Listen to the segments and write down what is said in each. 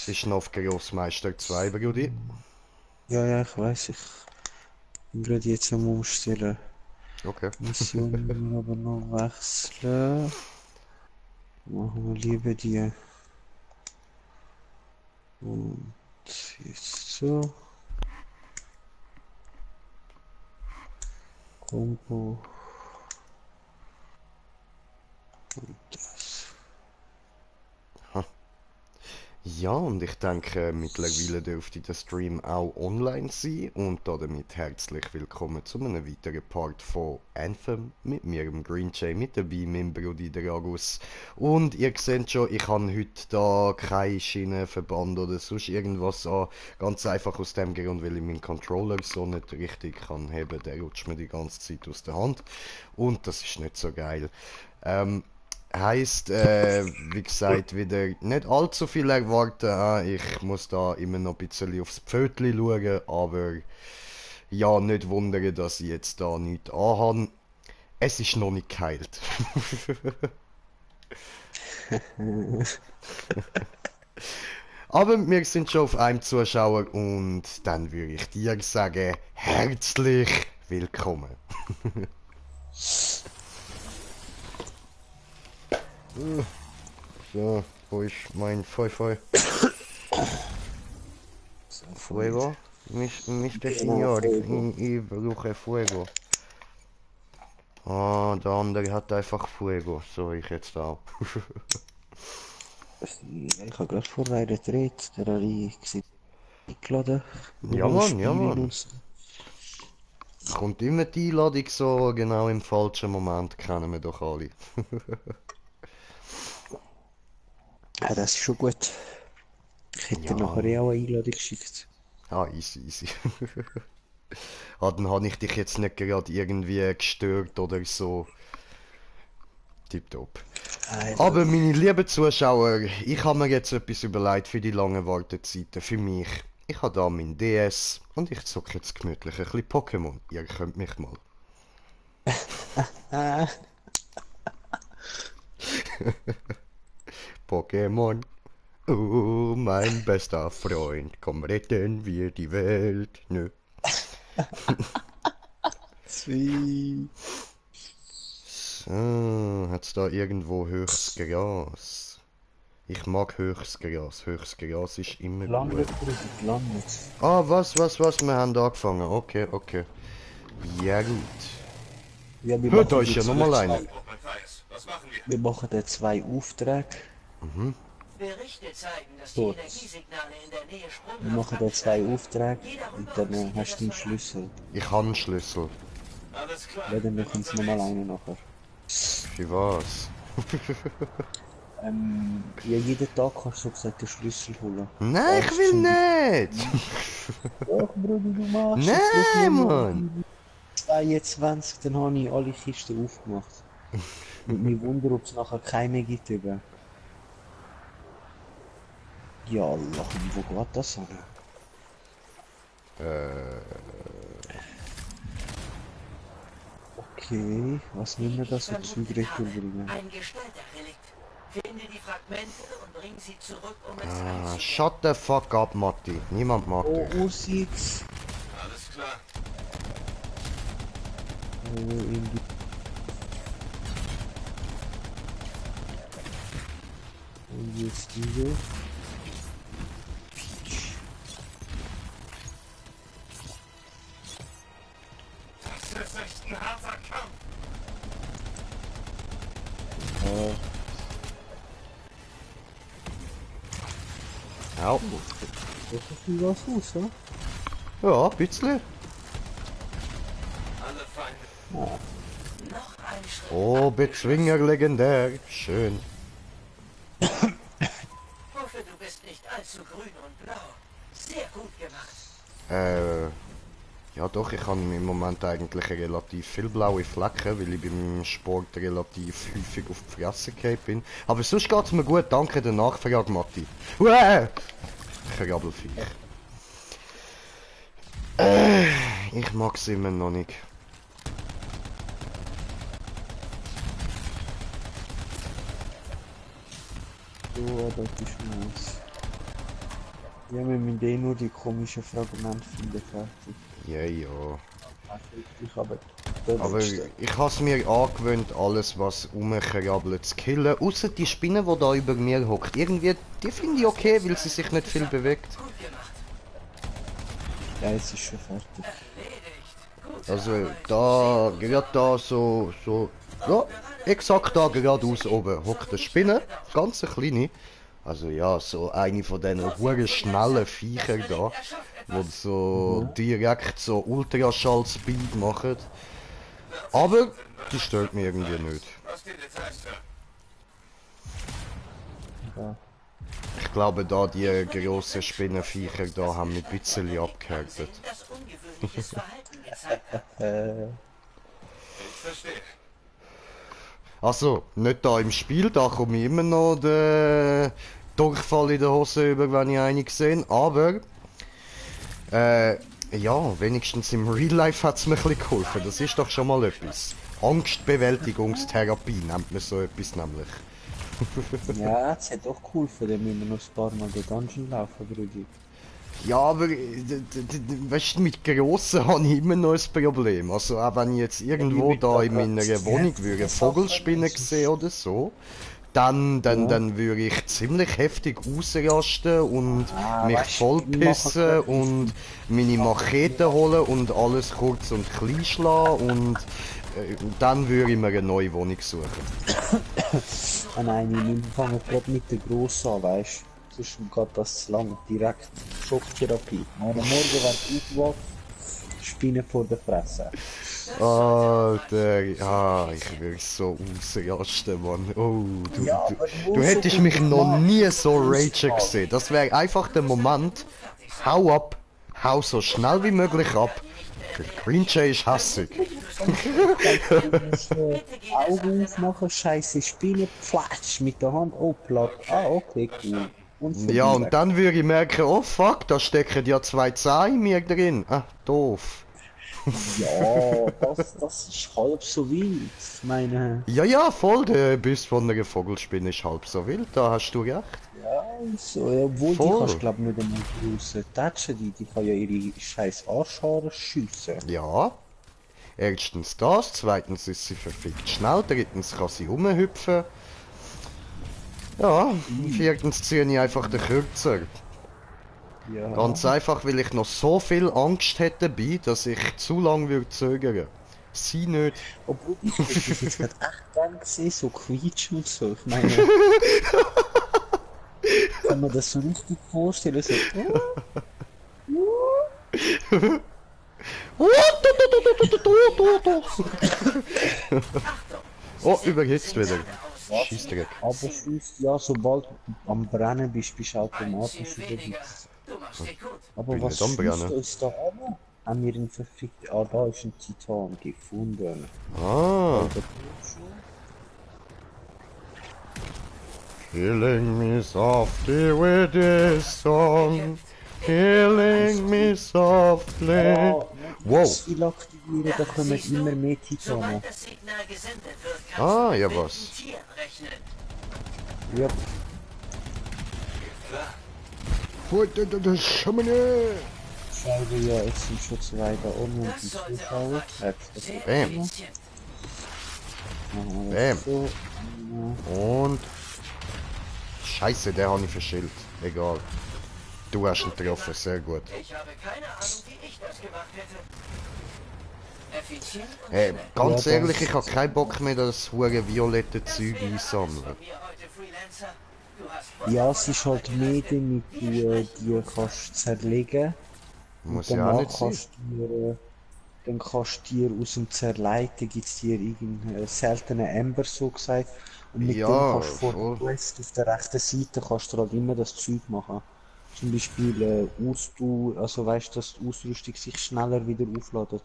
Bist noch auf Grossmeister 2, Brudi? Ja, ja, ich weiß, ich bin gerade jetzt am Umstellen. Okay. Mission müssen wir aber noch wechseln. Machen wir lieber die. Und jetzt so. Combo. Das. Ja, und ich denke, mittlerweile dürfte der Stream auch online sein und damit herzlich willkommen zu einem weiteren Part von Anthem mit mir, dem Green Jay, mit dabei, meinem Brudi Dragus. Und ihr seht schon, ich habe heute da keine Schienenverband oder sonst irgendwas an. Ganz einfach aus dem Grund, weil ich meinen Controller so nicht richtig kann heben. Der rutscht mir die ganze Zeit aus der Hand und das ist nicht so geil. Heißt, wie gesagt, wieder nicht allzu viel erwarten. Ich muss da immer noch ein bisschen aufs Pfötli schauen, aber ja, nicht wundern, dass ich jetzt da nichts anhabe. Es ist noch nicht geheilt. Aber wir sind schon auf einem Zuschauer und dann würde ich dir sagen, herzlich willkommen. So, wo ist mein Feu? So, Feuer. Fuego? Mr. Genau, Signor, Fuego. ich brauche Fuego. Ah, der andere hat einfach Fuego. So, ich jetzt auch. Ich habe gerade vor einer gedreht, der habe ich gesehen, eingeladen. Ja, Nochmal Mann, ja, spielen Mann. und so. Kommt immer die Einladung so genau im falschen Moment, kennen wir doch alle. Ja, das ist schon gut. Ich hätte dir Ja, nachher eh auch eine Einladung geschickt. ah, easy, easy. Ah, dann habe ich dich jetzt nicht gerade irgendwie gestört oder so. Tipptopp. Aber Nein, meine lieben Zuschauer, ich habe mir jetzt etwas überlegt für die langen Wartezeiten für mich. Ich habe da mein DS und ich zocke jetzt gemütlich ein bisschen Pokémon. Ihr könnt mich mal. Ah, Pokémon, oh mein bester Freund, komm retten wir die Welt. Nö. Zwie. So, hat's da irgendwo höchstes Gras? Ich mag höchstes Gras. Höchstes Gras ist immer gut. Gelandet, Bruder, gelandet. Ah, was? Wir haben angefangen. Okay, okay. Ja, gut. Ja, wir Hört machen euch ja jetzt noch nochmal einer. zwei. Wir machen da zwei Aufträge. Berichte zeigen, dass die Gut. Energiesignale in der Nähe Wir sprunghaft machen da zwei ansteigen. Aufträge Jeder und Rückruf dann sieht hast du etwas den verändern. Schlüssel. Ich habe einen Schlüssel. Alles klar, Ja, dann bin machen sie nochmal unterwegs. einen nachher. Für was? Ja, jeden Tag kannst du so gesagt den Schlüssel holen. Nein, ich will Arztzimmer. nicht! Doch, Bruder, du machst jetzt das Nein, Nummer Mann! 22, dann habe ich alle Kisten aufgemacht. Würde mich wundern, ob es nachher keine gibt eben. Ja, Allah, wo geht das an? Okay, was müssen wir da Ich so Zeug vermute retour Kabel. bringen? Ein gestellter Relikt. Finde die Fragmente und bring sie zurück, um es Ah, einzusetzen. shut the fuck up, Matti. Niemand mag Oh, dich. Ursitz. Alles klar. In die... Und jetzt diese. Das ist echt ein harter Kampf. Au. Das ist viel was aus, ne? Ja, ein bisschen. Alle Feinde. Noch ein Schritt. Oh, Bezwinger legendär. Schön. Hoffe, du bist nicht allzu grün und blau. Sehr gut gemacht. Ja doch, ich habe im Moment eigentlich relativ viel blaue Flecken, weil ich beim Sport relativ häufig auf die Fresse gefallen bin. Aber sonst geht's mir gut, danke der Nachfrage, Matti. Uäh! Krabbelfiech. Ich mag's immer noch nicht. So, das ist nice. Ja, wir müssen eh nur die komischen Fragmente finden, fertig. Ja, ja. Ich aber der Aber letzte. ich habe es mir angewöhnt, alles was rumkrabbelt zu killen. Außer die Spinne, die da über mir hockt. Irgendwie, die finde ich okay, weil sie sich nicht viel bewegt. Gut gemacht. Ja, es ist schon fertig. Erledigt. Gute Also Arbeit. da, gerade da so, ja, exakt da geradeaus oben hockt eine Spinne, ganz eine kleine. Also ja, so eine von diesen hure schnellen Viecher da, die so direkt so Ultraschall-Speed machen. Aber die stört mich irgendwie nicht. Was die Details, Sir? Ja. Ich glaube da die grossen Spinnenviecher da haben mich ein bisschen abgehärtet. Das ungewöhnliches Verhalten gezeigt hat. Ich verstehe. Also, nicht da im Spiel, da komme ich immer noch den Durchfall in der Hose über, wenn ich einen sehe, aber ja, wenigstens im Real Life hat es mir ein bisschen geholfen, das ist doch schon mal etwas. Angstbewältigungstherapie nennt man so etwas nämlich. Ja, es hat auch geholfen, dann müssen wir noch ein paar Mal den Dungeon laufen, Brudi. Ja, aber weißt du, mit Grossen habe ich immer noch ein Problem. Also auch wenn ich jetzt irgendwo mit da der in meiner ganzen Wohnung würde Vogelspinnen sehen oder so, dann würde ich ziemlich heftig ausrasten und mich weißt du, vollpissen und meine Machete holen und alles kurz und klein schlagen und dann würde ich mir eine neue Wohnung suchen. Ah nein, wir fangen gerade mit der Grossen an, weißt du? Sonst geht das zu lang. Direkt Schocktherapie. Morgen, wenn du aufwachst, Spinnen vor der Fresse. Alter, ja, ich würde so ausrasten, Mann. Oh, Ja, aber du hättest mich noch nie so ragen gesehen. Das wäre einfach der Moment, hau ab, hau so schnell wie möglich ab. Der Green Jay ist hässig. Augen aufmachen, scheiße Spinne, platsch, mit der Hand, oh platt. Ah, okay, cool. Und vorbei Ja, und weg. dann würde ich merken, oh fuck, da stecken ja 2 Zähne in mir drin. Ah, doof. Ja, das ist halb so wild. Ich meine, Ja, ja, voll, der Biss von einer Vogelspinne ist halb so wild, da hast du recht. ja, so, ja, obwohl die Voll. kannst glaub nicht einmal draussen touchen, die kann ja ihre scheiß Arschhaare schiessen. Ja. Erstens das, zweitens ist sie verfickt schnell, drittens kann sie rumhüpfen. Ja, viertens ziehe ich einfach den Kürzer. Ja. Ganz einfach, weil ich noch so viel Angst hätte dabei, dass ich zu lang würde zögern. Sie nicht. Obwohl ich hätte das jetzt gerade echt gern gesehen, so quietschen und so. Ich meine, kann man das so richtig vorstellen, so, Oh, überhitzt wieder. Scheissdreck. aber sonst, ja, sobald du am Brennen bist, bist du automatisch Weniger. überhitzt. Du machst dich gut. Aber Bin was nicht am schießt Brennen. uns da an? Haben wir ihn verfickt? Ah, da ist ein Titan gefunden. Ah. Killing me softly with this song. Killing me softly. Wow. Ziel aktivieren, da kommen immer mehr Titanen. Sobald das Signal gesendet wird, kannst Ah, du ja, mit was? wilden Tieren rechnen. Ja, schauen wir ja, jetzt sind schon zwei da oben und die Das sollte Zuschauer. ausreichen. Jetzt, Sehr Bam. effizient. machen wir das Bam. so. Und... Scheiße, der habe ich verschillt. Egal. Du hast ihn getroffen, sehr gut. Ich habe keine Ahnung, wie ich das gemacht hätte. Effizient und Hey, schnell. ganz Ja, ehrlich, das- ich habe keinen Bock mehr, das hure violette Das Zeug wäre alles einsammeln. von mir heute, Freelancer. Du hast Ja, es ist halt mehr, damit du die kannst zerlegen. Muss Und ja auch danach nicht sein. kannst du dir, dann kannst du dir aus dem Zerleiten, gibt es dir irgendeinen seltenen Ember, so gesagt. Und mit Ja, dem kannst du vor voll. der Quest auf der rechten Seite kannst du halt immer das Zeug machen. Zum Beispiel also weißt du, dass die Ausrüstung sich schneller wieder aufladet.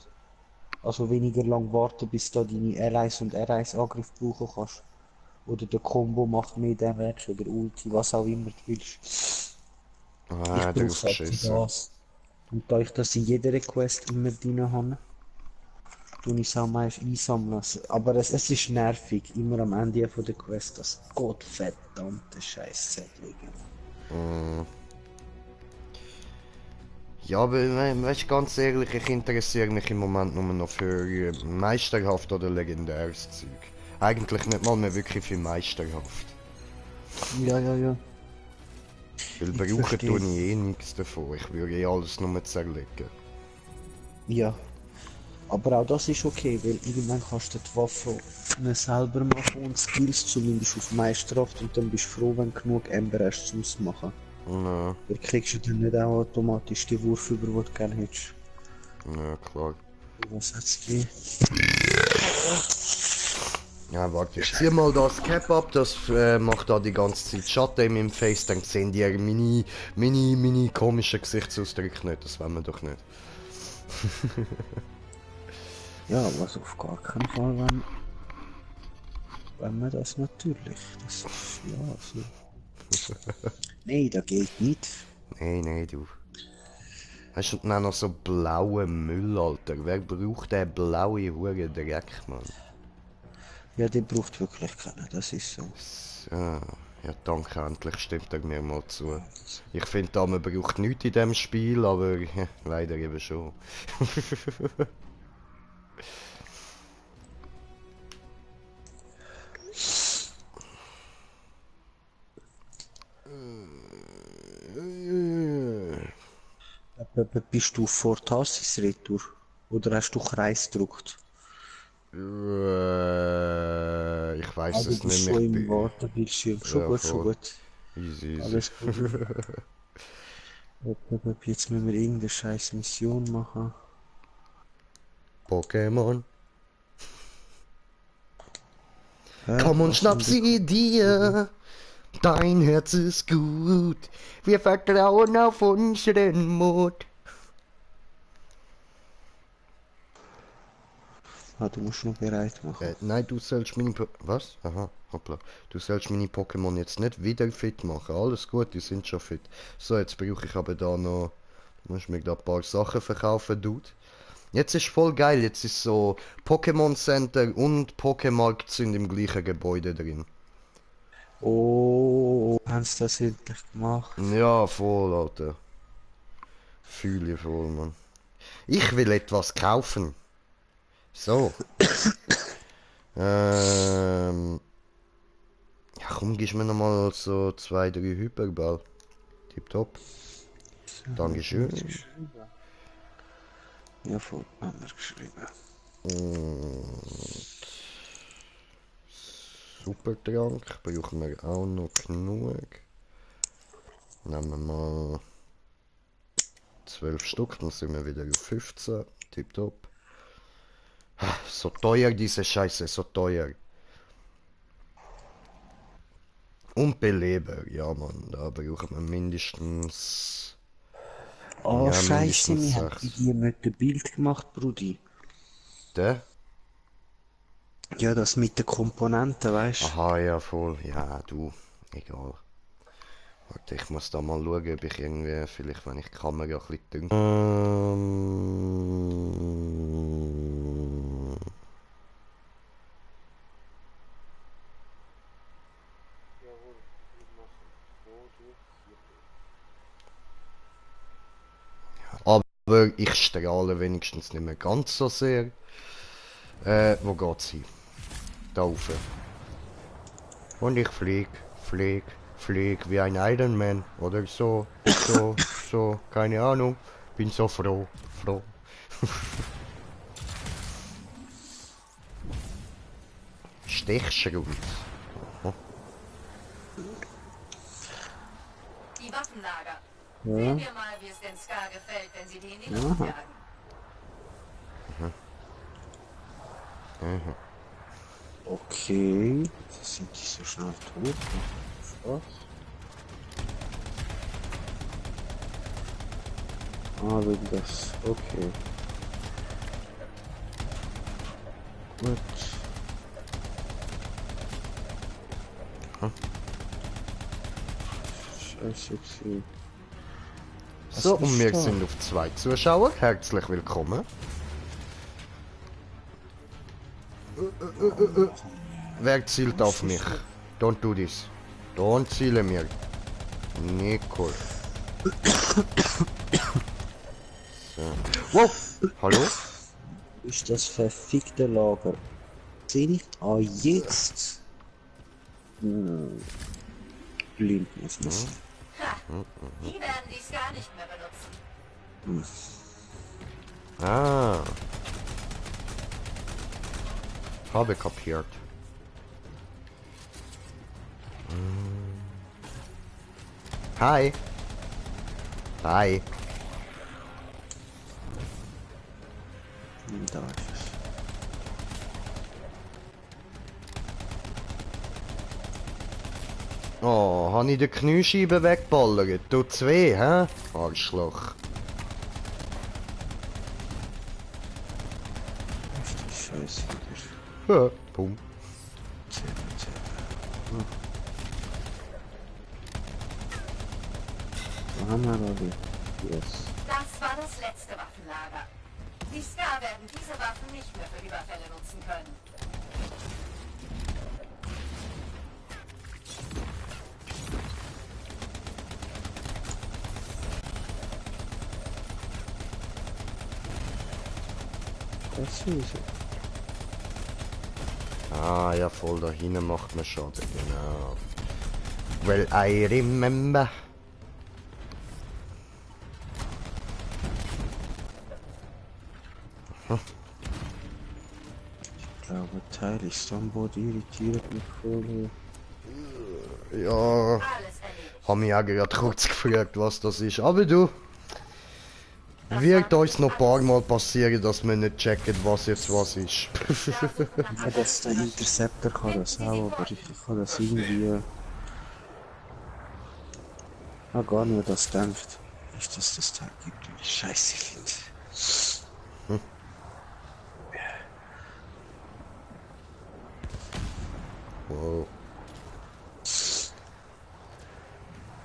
Also weniger lang warten, bis du deine R1 und R1 Angriff brauchen kannst. Oder der Combo macht mehr Damage oder Ulti, was auch immer du willst. Ah, Ich der brauche halt für geschissen. das. Und da ich das in jeder Quest immer drin habe, tue ich es auch meist einsammeln. Aber es ist nervig, immer am Ende von der Quest das gottverdammte Scheiß zu legen. Ja, aber weißt, ganz ehrlich, ich interessiere mich im Moment nur noch für meisterhaft oder legendäres Zeug. Eigentlich nicht mal mehr wirklich für meisterhaft. Ja, ja, ja. Weil Ich brauchen tue verstehe. ich eh nichts davon. Ich würde eh alles nur zerlegen. Ja. Aber auch das ist okay, weil irgendwann kannst du die Waffe selber machen und Skills zumindest auf Meisterhaft und dann bist du froh, wenn du genug Ember hast, um es zu machen. Ja, Weil kriegst du dann nicht auch automatisch die Wurf über, die du gerne hättest. ja, klar. Was hat's gegeben? Ja, warte, ich zieh mal das Cap ab, das macht da die ganze Zeit Schatten in meinem Face, dann sehen die meine komischen Gesichtsausdrücke nicht, das wollen wir doch nicht. Ja, was auf gar keinen Fall, wenn man das natürlich. Das ist ja so. Nee, das geht nicht. Nee, du. Weißt du, und dann noch so blaue Müll, Alter. Wer braucht den blaue Hure Dreck, Mann? Ja, der braucht wirklich keiner, das ist so. Ja, ja, danke, endlich stimmt er mir mal zu. Ich finde, da man braucht nichts in dem Spiel, aber ja, leider eben schon. Bist du vor Tarsis Retour? Oder hast du Kreis gedrückt? Ich weiß Du es bist nicht mehr. schon Ich im bin... Wartebildschirm. Schon Ja, gut, schon voll. gut. Easy. Alles gut. Jetzt müssen wir irgendeine scheiß Mission machen. Pokémon. Ja, Komm und was schnapp denn sie dir. Dein Herz ist gut. Wir vertrauen auf unseren Mut. Du musst noch bereit machen. Nein, du sollst meine Was? Aha, hoppla. Du sollst meine Pokémon jetzt nicht wieder fit machen. Alles gut, die sind schon fit. So, jetzt brauche ich aber da noch... Du musst mir da ein paar Sachen verkaufen, Dude. Jetzt ist voll geil. Jetzt ist so Pokémon Center und Pokémarkt sind im gleichen Gebäude drin. Oh, haben sie das endlich gemacht? Ja, voll, Alter. Fühle ich voll, Mann. Ich will etwas kaufen. So. Ja, komm, gib mir nochmal so 2, 3 Hyperball. Tipptopp. Dankeschön. Ja, voll, haben wir geschrieben. Und Supertrank brauchen wir auch noch genug. Nehmen wir mal 12 Stück, dann sind wir wieder auf 15. Tipptopp. So teuer diese Scheiße, so teuer. Und Beleber, ja Mann, da brauchen wir mindestens... Oh, Ja, scheiße, mindestens wir haben bei 6. dir nicht ein Bild gemacht, Brudi. Der? Ja, das mit den Komponenten, weißt Aha, ja voll. Ja, du. Egal. Warte, ich muss da mal schauen, ob ich irgendwie, vielleicht wenn ich die Kamera ein bisschen dünn... Aber ich strahle wenigstens nicht mehr ganz so sehr. Wo geht's hin? Da rauf. Und ich flieg wie ein Ironman oder so, keine Ahnung. Bin so froh. Stechschrund. Die Waffenlager. du? Sehen Ja. wir mal, wie es den Ska gefällt, wenn sie die in die Luft jagen. Okay. Sind die so schnell tot? Was? Ah, wegen das. Okay. Gut. Scheiße, okay. So, Was und ist wir da? sind auf 2 Zuschauer. Herzlich willkommen. Wer zielt auf mich? Don't do this. Don't ziele mir. Nico. Wow! Hallo? Ist das verfickte Lager. Sehe ich? Ah, jetzt. Blind muss man sein. Ha, die werden dies gar nicht mehr benutzen. Ah. Habe kapiert. Hi. Hi. Da ist es. Oh, habe ich den Kniescheiben weggeballert? Tut's weh, hä? Arschloch. Was ist das Scheiß wieder? Ja, bumm. Wo haben wir alle? Yes. Das war das letzte Waffenlager. Die Ska werden diese Waffen nicht mehr für Überfälle nutzen können. Das ist es. Ah, ja, voll da hinten macht man Schaden, genau. Well, I remember. Ich glaube, Teil Istanbul irritiert mich voll. Ja, Alles erledigt. hab mich auch gerade kurz gefragt, was das ist. Aber du, wird uns noch ein paar Mal passieren, dass wir nicht checken, was jetzt was ist. Ja, das der Interceptor kann das auch, aber ich kann das irgendwie... Ah, gar nicht, das denkt. Nicht, dass das Teil gibt, wie ich scheiße finde. Wow.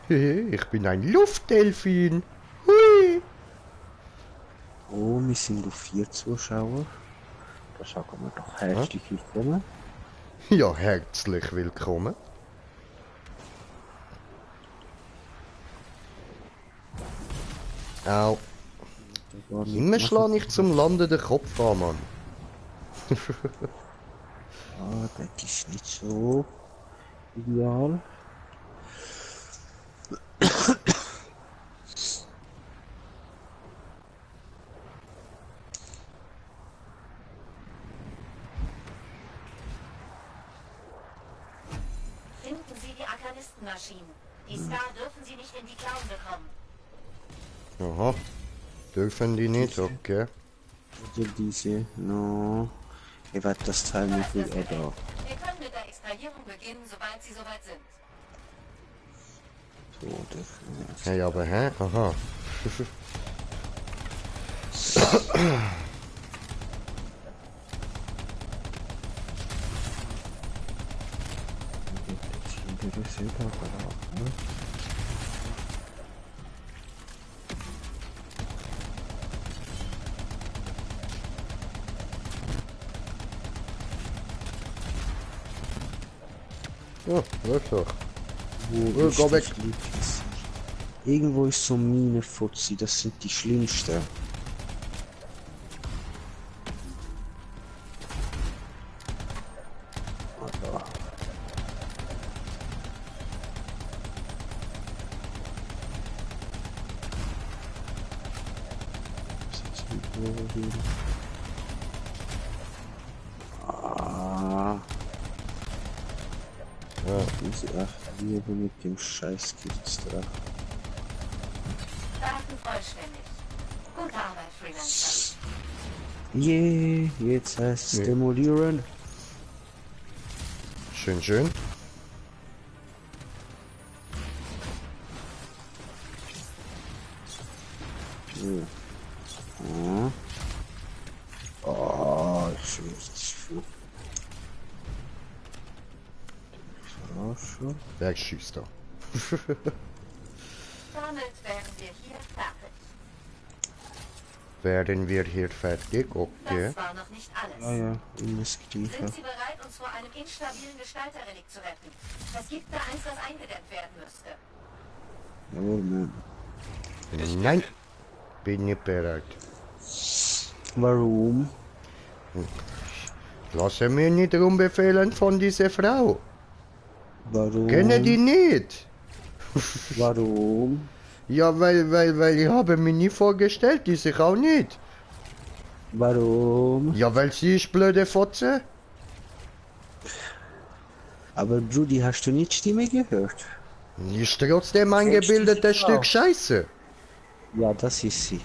Ich bin ein Luftdelfin. Hui. Oh, wir sind auf 4 Zuschauer. Da sagen wir doch herzlich willkommen. Ja, herzlich willkommen. Au. Immer schlage ich zum Landen den Kopf an, Mann. Ah, das ist nicht so ideal. Finden Sie die Arkanistenmaschinen. Die Ska dürfen Sie nicht in die Klauen bekommen. Aha. Dürfen die nicht, okay. Oder diese, no. Ich werde das Teil nicht viel da. Wir können mit der Extrahierung beginnen, sobald Sie soweit sind. So, dürfen wir jetzt. Hey, aber hä? Aha. Das ist aber ne? Ja, wirklich. Wo geh weg. das Lied? Irgendwo ist so Minenfutzi, das sind die schlimmsten. Alter. Was ist jetzt mit wo hin? Ah. Ja. Diese echt Liebe mit dem scheiß Giftsdrach. Daten vollständig. Gute Arbeit, Freelancer. Yeah, jetzt heißt es Nee. demolieren. Schön, schön. Ja. Ah. Oh, ich will das für. Verarschen. Wer schießt da? Damit wären wir hier fertig. Werden wir hier fertig? Okay. Das war noch nicht alles. Ja, ja, immer das Gleiche. Sind Sie bereit, uns vor einem instabilen Gestalterrelikt zu retten? Es gibt da eins, das eingedämmt werden müsste. Jawohl, Mann. Nein. Bin nicht bereit. Warum? Lasse mir nicht rumbefehlen von dieser Frau. Warum? Kenne die nicht. Warum? Ja, weil ich habe mir nie vorgestellt, die sich auch nicht. Warum? Ja, weil sie ist blöde Fotze. Aber Brudi, hast du nicht die Stimme gehört? Ist trotzdem ein Kennst du gebildetes die Stück Frau? Scheiße. Ja, das ist sie.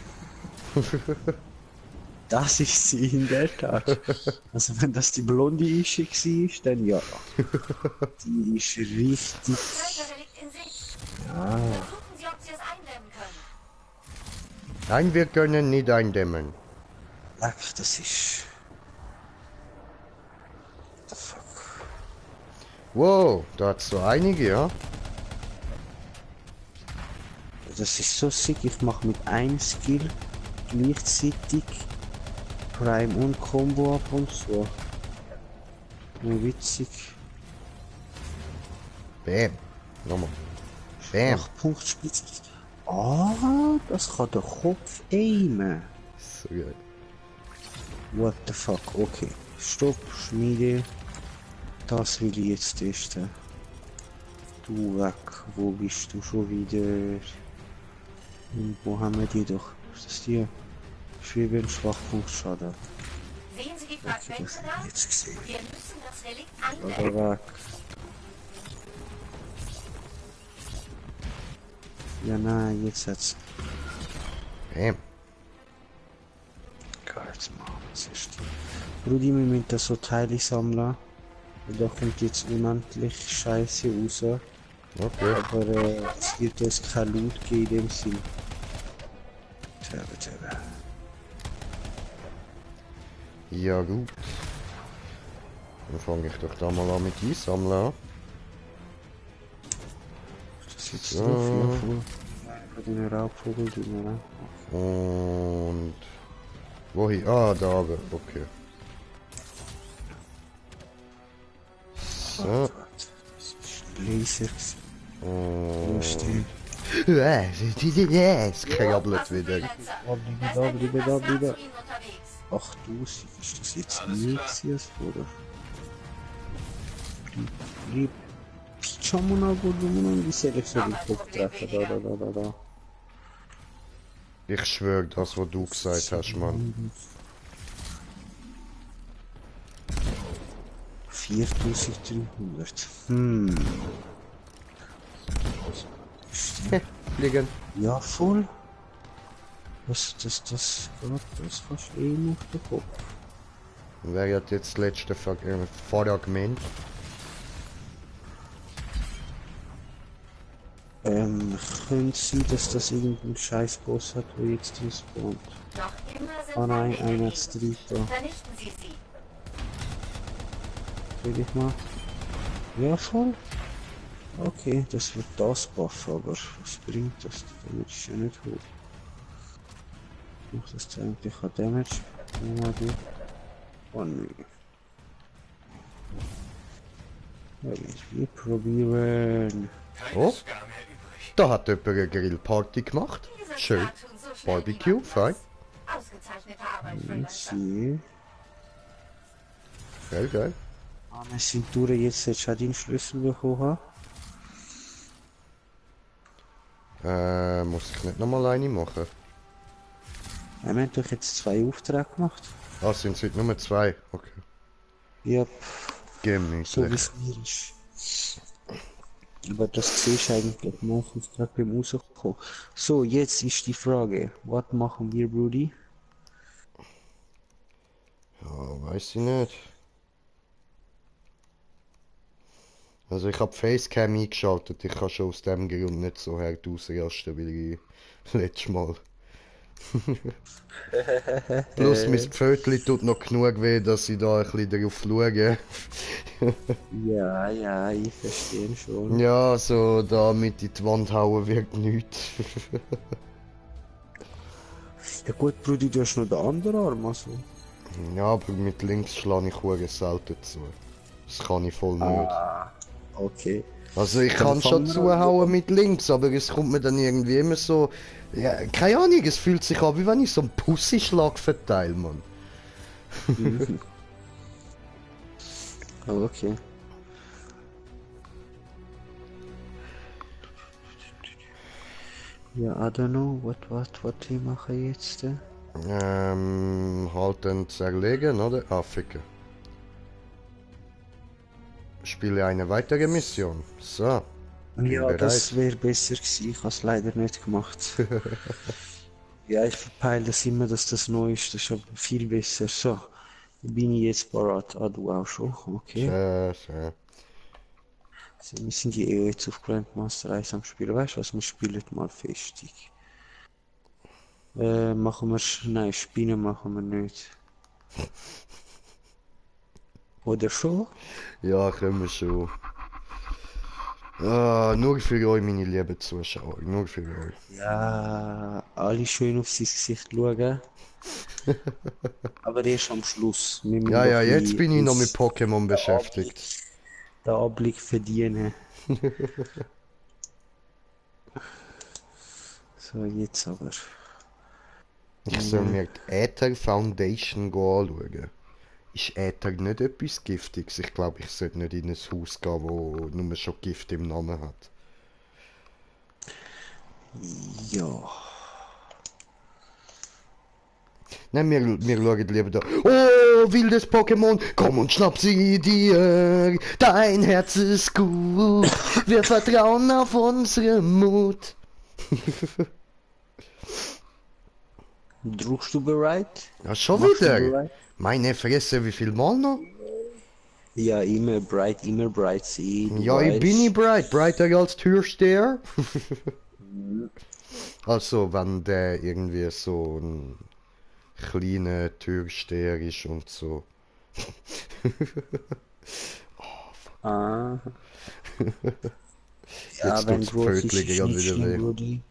Das ist sie in der Tat. Also wenn das die blonde Ische war, dann ja. Die ist richtig... Kälterelikt in Sicht. Ja, Versuchen Sie, ob Sie es eindämmen können. Nein, wir können nicht eindämmen. ach, das ist... The fuck. Wow, da hat's so einige, ja? Das ist so sick, ich mache mit einem Skill gleichzeitig Prime und Combo ab und zu. Nur witzig. Bam. Nochmal. Bam. 8 Punkte Spitze. Ah, das kann der Kopf aimen. So geil. What the fuck, okay. Stopp, Schmiede. Das will ich jetzt testen. Du weg, wo bist du schon wieder? Und wo haben wir die doch? Ist das die? Schweben, Schwachpunktschaden. Sehen Sie die Okay, das Fragmente hab da? ich jetzt gesehen. Wir müssen das Relikt eindämmen. Aber weg. Ja, nein, jetzt hat's. Bam. Cards machen, das ist die. Brudi, wir müssen da so Teile sammeln. Und da kommt jetzt unendlich Scheiße raus. Okay. Aber es wird uns kein Loot geben in dem Sinn. Tja. Ja gut. Dann fange ich doch da mal an mit einsammeln. Das jetzt So. drauf, ja, voll. Bei den Raubvogel drin, ne? Und... Wohin? Ah, da oben. Okay. So. Das ist Laser gewesen. Und... Stimmt. Es krabbelt Aufpassen, wieder. Freelancer. Da Da bleiben, ist da ein bleiben, da bleiben. Nazi unterwegs. 8000, ist das jetzt Alles mehr klar. gewesen als vorher? Blieb Pyjama Volumen, wie soll ich so den Kopf treffen? Da. Ich schwöre, das, was du gesagt hast, Mann. 4300. Fliegen. Ja, voll. Das geht, das kannst du eh auf den Kopf. Wer hat jetzt das letzte Fragment? Könnte sein, dass das irgendein Scheißboss hat, der jetzt hier spawnt. Noch immer sind Oh nein, Feinde einer in ist der Gegend. drin. Vernichten Sie sie. Will ich mal. Ja, voll. Okay, das wird das Buff, aber was bringt das? Damit ist ja nicht hoch. Macht das eigentlich auch Damage? Ja, gut. Oh nee. Ja, wir probieren. Keine Oh. Skar mehr übrig. Da hat jemand eine Grillparty gemacht. Diese Schön. Statuen so schnell Barbecue, niemand fein. was. Ausgezeichnete Arbeit, Freelancer. Sie. Geil. Wir sind durch, jetzt schon den Schlüssel bekommen. Muss ich nicht nochmal eine machen? Wir haben doch jetzt 2 Aufträge gemacht. Ah, sind es heute nur 2? Okay. Ja, so wie Gemütlich. es mir ist. Aber das siehst du eigentlich meistens gerade beim Rauskommen. So, jetzt ist die Frage, was machen wir, Brudi? Ja, weiß ich nicht. Also ich habe Facecam eingeschaltet. Ich kann schon aus dem Grund nicht so hart ausrasten, weil ich letztes Mal. Plus mein Pfötli tut noch genug weh, dass ich da ein bisschen drauf schaue. Ja, ich verstehe schon. Ja, so da mit in die Wand hauen wirkt nichts. Ja gut, Brudi, du hast noch den anderen Arm, also. Ja, aber mit links schlage ich hure selten zu. Das kann ich voll nicht. Okay. Also ich Dann kann schon fangen wir an. zuhauen mit links, aber es kommt mir dann irgendwie immer so... Ja, keine Ahnung, es fühlt sich an, wie wenn ich so einen Pussyschlag verteile, Mann. Oh, okay. Ja, I don't know, was wir machen jetzt? Halten, zerlegen, oder? Ah, ficken. Spiele eine weitere Mission. So, bin Ja, bereit. das wäre besser gewesen, ich habe es leider nicht gemacht. Ja, ich verpeile das immer, dass das neu ist, das ist aber viel besser. So, bin ich jetzt parat? Ah, du auch schon, okay. Schön, schön. So, wir sind die jetzt auf Grandmaster 1 am Spielen. Weißt du was, wir spielen mal festig. Machen wir, nein, Spinnen machen wir nicht. Oder schon? Ja, können wir schon. Ah, nur für euch, meine lieben Zuschauer. Nur für euch. Ja, alle schön auf sein Gesicht schauen. Aber erst am Schluss. Wir müssen Ja, doch ja, ein jetzt bisschen bin ich noch mit uns Pokémon den beschäftigt. Den Anblick verdienen. So, jetzt aber. Ich soll mir die Aether Foundation anschauen. Ist Aether nicht etwas Giftiges? Ich glaube, ich sollte nicht in ein Haus gehen, wo nur schon Gift im Namen hat. Ja. Nein, wir schauen lieber da. Oh, wildes Pokémon, komm und schnapp sie dir. Dein Herz ist gut. Wir vertrauen auf unseren Mut. Druckst du bereit? Ja, schon Machst du wieder? bereit? Meine Fresse, wie viel Mal noch? Ja, immer bright, sie. Ja, ich bin nicht bright. Brighter als Türsteher. Also, wenn der irgendwie so ein kleiner Türsteher ist und so. Ah. Jetzt Ja, wenn tut's groß ist, Pfötchen ist gerade nicht wieder schlimm, weh. Brudi.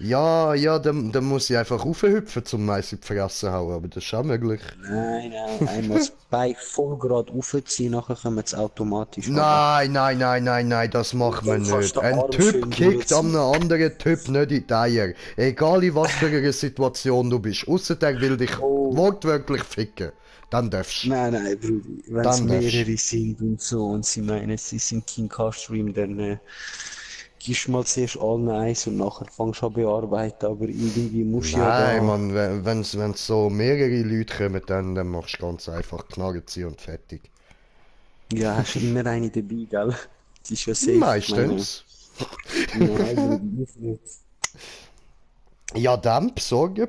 Ja, dann muss ich einfach raufhüpfen zum Mais in die Fresse hauen, aber das ist auch möglich. Nein, einmal das Bike voll gerade raufziehen, nachher kommen es automatisch runter. Nein, das macht man Dann kannst nicht. du den Ein Arm Typ schön kickt durchziehen. einem anderen Typ nicht in die Eier. Egal in was für einer Situation du bist. Ausser der will dich Oh. wortwörtlich ficken. Dann darfst du. Nein, Brudi. Wenn es Dann darfst mehrere sind und so und sie meinen, sie sind King K-Stream, dann gibst mal zuerst allen eins und nachher fangst du an bearbeiten, aber irgendwie musst du ja Nein, da... Mann, wenn so mehrere Leute kommen, dann machst du ganz einfach Knarre ziehen und fertig. Ja, hast immer eine dabei, gell? Das ist ja safe, ich meine. Meistens. Nein, Brudi, ich nicht. Ja, dann besorgen.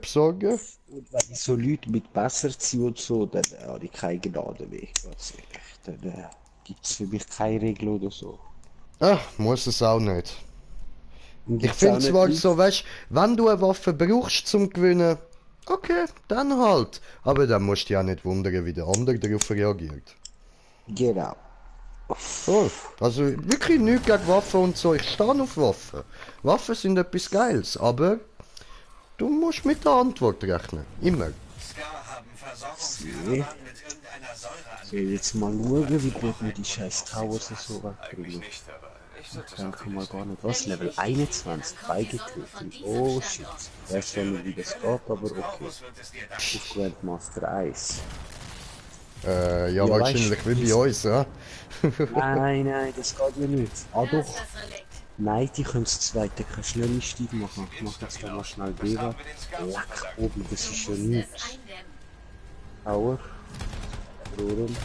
Und wenn ich so Leute mit besser ziehe und so, dann habe ich keine Gnade mehr, ganz ehrlich. Dann gibt es für mich keine Regel oder so. Ah, muss es auch nicht. Und Ich gibt's finde auch nicht zwar Leute- so, weißt, wenn du eine Waffe brauchst zum Gewinnen, okay, dann halt. Aber dann musst du dich auch nicht wundern, wie der andere darauf reagiert. Genau. Voll. Also wirklich nichts gegen Waffen und so. Ich stehe auf Waffen. Waffen sind etwas Geiles, aber du musst mit der Antwort rechnen. Immer. Scar haben Versorgungsfirmen mit irgendeiner Säure So, jetzt mal schauen, wie gut wir die scheiß Towers so wegkriegen. nicht, aber ich sollte Dann kann man gar nicht. Was? Level 21, 2 getötet. Oh shit. Ich weiß zwar nicht, wie das geht, aber okay. wird es dir dann Auf Grandmaster 1. Ja, Ja, wahrscheinlich weißt, wie bei uns, ja. Nein, das geht ja nicht. Ah Das doch. ist das Relikt. Nein, die können das zweite keinen schnellen Stieg machen. Ich mach jetzt da mal schnell B weg. Lack oben, das ist ja Es nichts. eindämmen. Power. Rohren.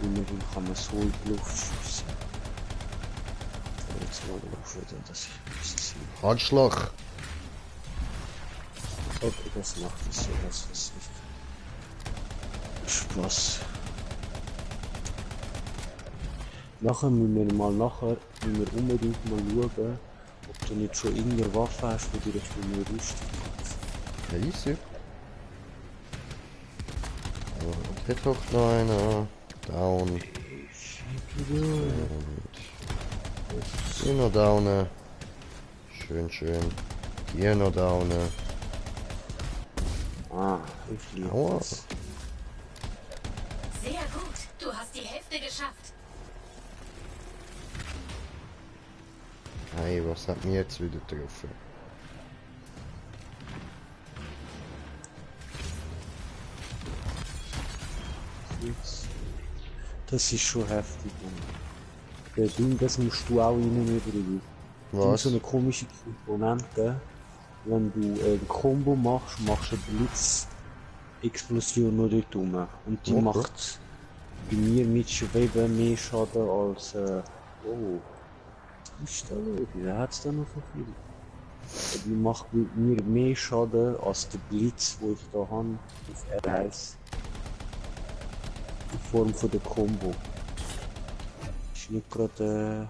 Immerhin kann man so in die Luft schiessen. Jetzt mal drauf wieder, dass ich nicht sehe. Handschlag. Okay, das macht es so, das ist nicht. Spaß. Nachher müssen wir unbedingt mal schauen, ob du nicht schon irgendeine Waffe hast, die dir schon mal rüstet. Ja, easy. So, hier kommt noch einer. Down. Hier noch down. Schön. Hier noch down. Ah, ich liebe Aua. das. Sehr gut. Du hast die Hälfte geschafft. Hey, was hat mich jetzt wieder getroffen? Das ist schon heftig. Der Ding, das musst du auch rein übrigens. Du hast Was? so eine komische Komponente. Wenn du ein Combo machst, machst du eine Blitzexplosion nur dort rum. Und die Okay. macht bei mir mit Schweben mehr Schaden als. Oh, was ist da los? Wieso hat's da noch so viel? Die macht bei mir mehr Schaden als der Blitz, wo ich da habe, auf R1. In Form von der Combo. Ist nicht gerade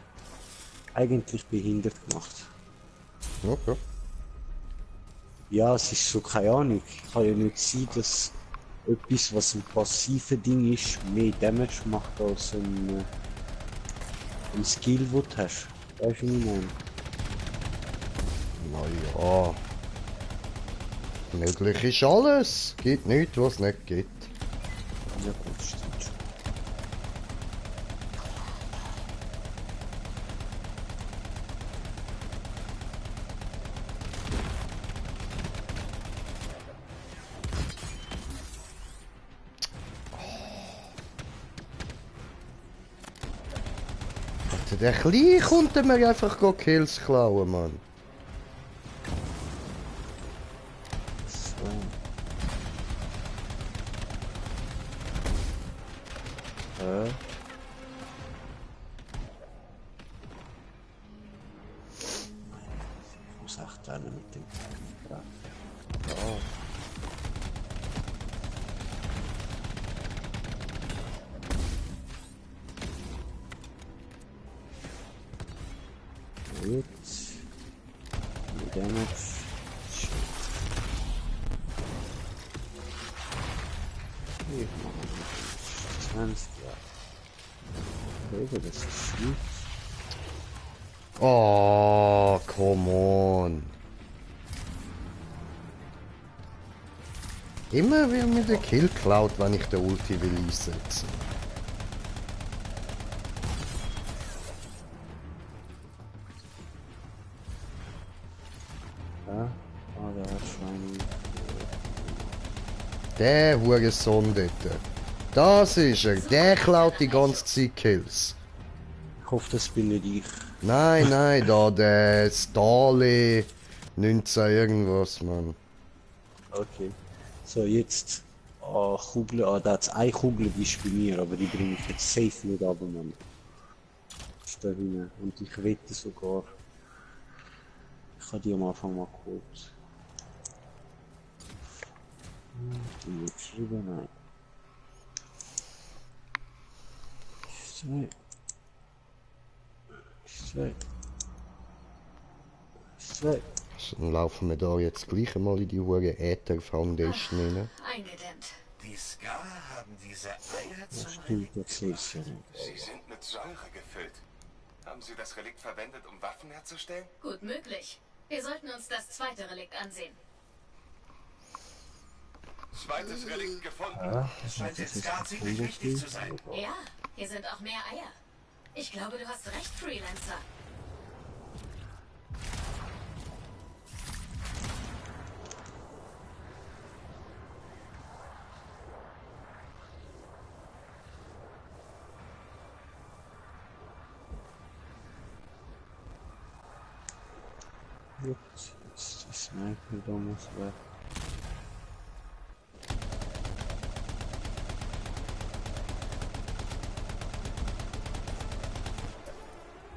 eigentlich behindert gemacht. Okay. Ja, es ist so, keine Ahnung. Kann ja nicht sein, dass etwas, was ein passives Ding ist, mehr Damage macht als ein Skill, den du hast. Weißt du, wie ich meine? Naja. Möglich ist alles. Gibt nichts, was es nicht gibt. Ja gut, stimmt schon. Alter, der Kleine kommt mir einfach Kills klauen, Mann. So. Ich muss echt einen mit dem Teil treffen. Ja. Gut. No damage. Shit. Ich mache 20, ja. Okay, das ist gut. Oh, come on. Immer wird mir der Kill klaut, wenn ich den Ulti will einsetzen. Ja, der hat Schweine. Der Hurensohn dort. Das ist er. Der klaut die ganze Zeit Kills. Ich hoffe, das bin nicht ich. Nein, nein, da der Stale 19 irgendwas, Mann. Okay. So, jetzt. Kugel, da hat's eine Kugel ist bei mir, aber die bringe ich jetzt safe nicht runter, Mann. Ist da hinten. Und ich wette sogar. Ich habe die am Anfang mal geholt. Die wird geschrieben, nein. Zwei. Dann laufen wir da jetzt gleich einmal in die hure Äther Foundation rein. Eingedämmt. Die Ska haben diese Eier Das zum stimmt, Relikt das sehe ich ja gemacht. nicht. Sie sind mit Säure gefüllt. Haben Sie das Relikt verwendet, um Waffen herzustellen? Gut möglich. Wir sollten uns das zweite Relikt ansehen. Zweites Relikt gefunden. Ja, Es scheint den Ska ziemlich wichtig zu sein. Ja, hier sind auch mehr Eier. Ich glaube, du hast recht, Freelancer. Gut, jetzt die Sniper da muss weg.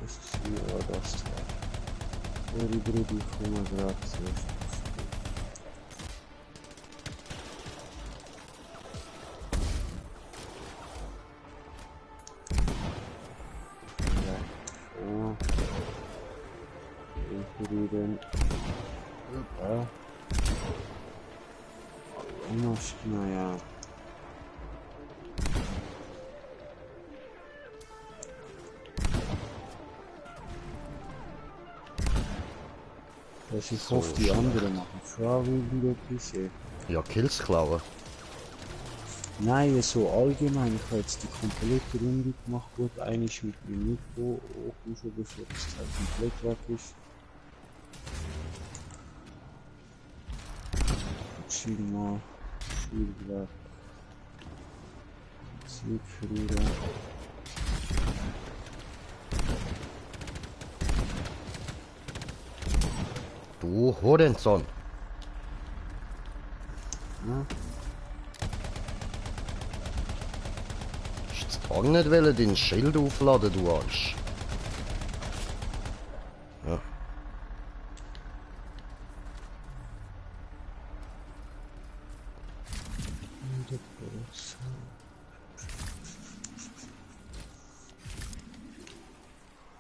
Das ist wie war das da? Sorry, Bruder, ich komme gerade zuerst. Ja, inkludieren. Ja. Naja. Das ich hoffe, die anderen machen schon irgendetwas. Ja, Kills klauen. Nein, so allgemein. Ich habe jetzt die komplette Runde gemacht. Gut, eine ist mit dem Mikro auch schon, bevor das Teil komplett weg ist. Chill mal. Shield weg. Siegfriede. Du Hodenson. Ja. Hast du gar nicht wollen, dein Schild aufladen, du Arsch? Ja.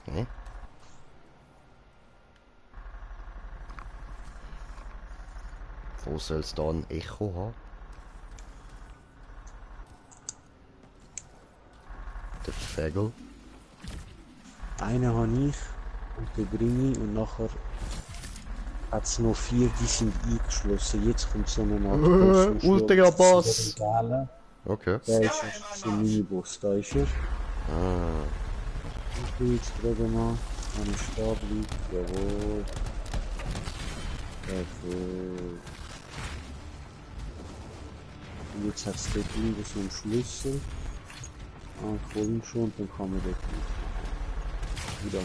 Okay. Wo soll es da ein Echo haben? Der Fegel. Einen habe ich und den bringe ich und nachher hat es noch 4, die sind eingeschlossen. Jetzt kommt so eine Art Boss. Ultra-Boss. Okay. Der ist so ein Miniboss, da ist er. Ah. Ich will jetzt gerade mal an den Stab liegt, jawohl. Jawohl. Und jetzt hat es dort irgendwo so einen Schlüssel. Ah, ich hole ihn schon, dann kann man dort wieder.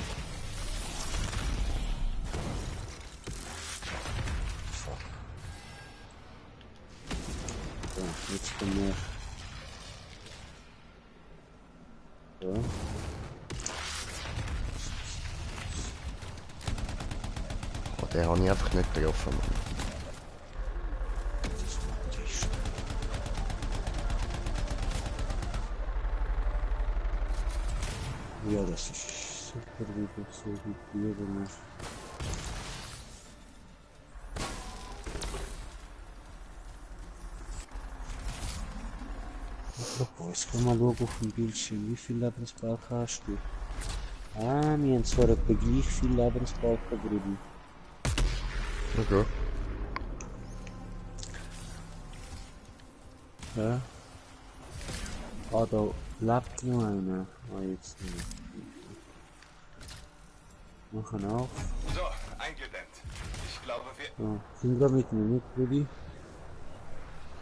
Fuck. So, jetzt kommen wir. Ja. Oh, den habe ich einfach nicht getroffen, Mann. Ja, das ist super, wie das so vibrieren muss. Apropos, jetzt können wir schauen auf dem Bildschirm, wie viel Lebensbalken hast du? Ah, wir haben zwar etwa gleich viel Lebensbalken drin. Okay. Ja. Ah, da lebt noch einer. Ah, jetzt nicht. Machen auf. So, eingedämmt. Ich glaube, wir... So, sind wir mit mir mit, Rudi?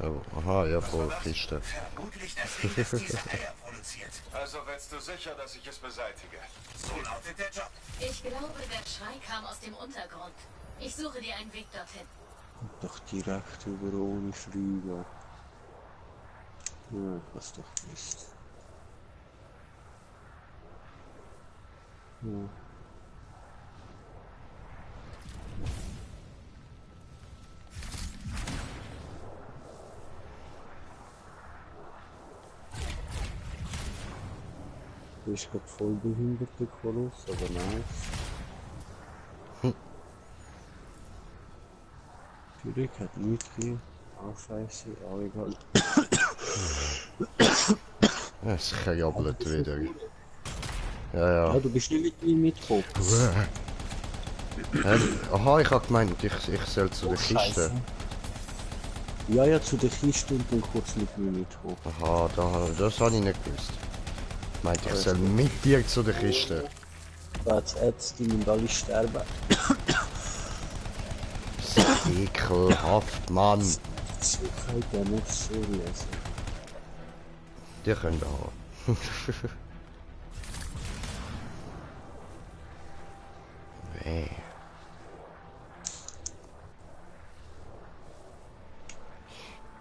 Oh, aha, ja, voll Was? Kiste. Vermutlich das Ding, das diese Eier produziert. Also willst du sicher, dass ich es beseitige? So lautet der Job. Ich glaube, der Schrei kam aus dem Untergrund. Ich suche dir einen Weg dorthin. Kommt doch direkt über ohne Flüge. Ja, was doch ist. Ja. Der ist gerade voll behindert, der Koloss, aber nice. Türk hat nichts hier. Ah, scheiße, auch egal. Es krabbelt wieder. Ja, Ja, du bist nicht mit mir mitgekommen. Aha, ich hab gemeint, ich soll zu der Kiste. Ja, ja, zu der Kiste und dann kurz mit mir mitkommen. Aha, das habe ich nicht gewusst. Ich meinte, ich soll mit dir zu der Kiste. Jetzt, die müssen alle sterben. Das ist ekelhaft, Mann. Das kann ich ja nicht so lesen. Die können wir haben. Weh.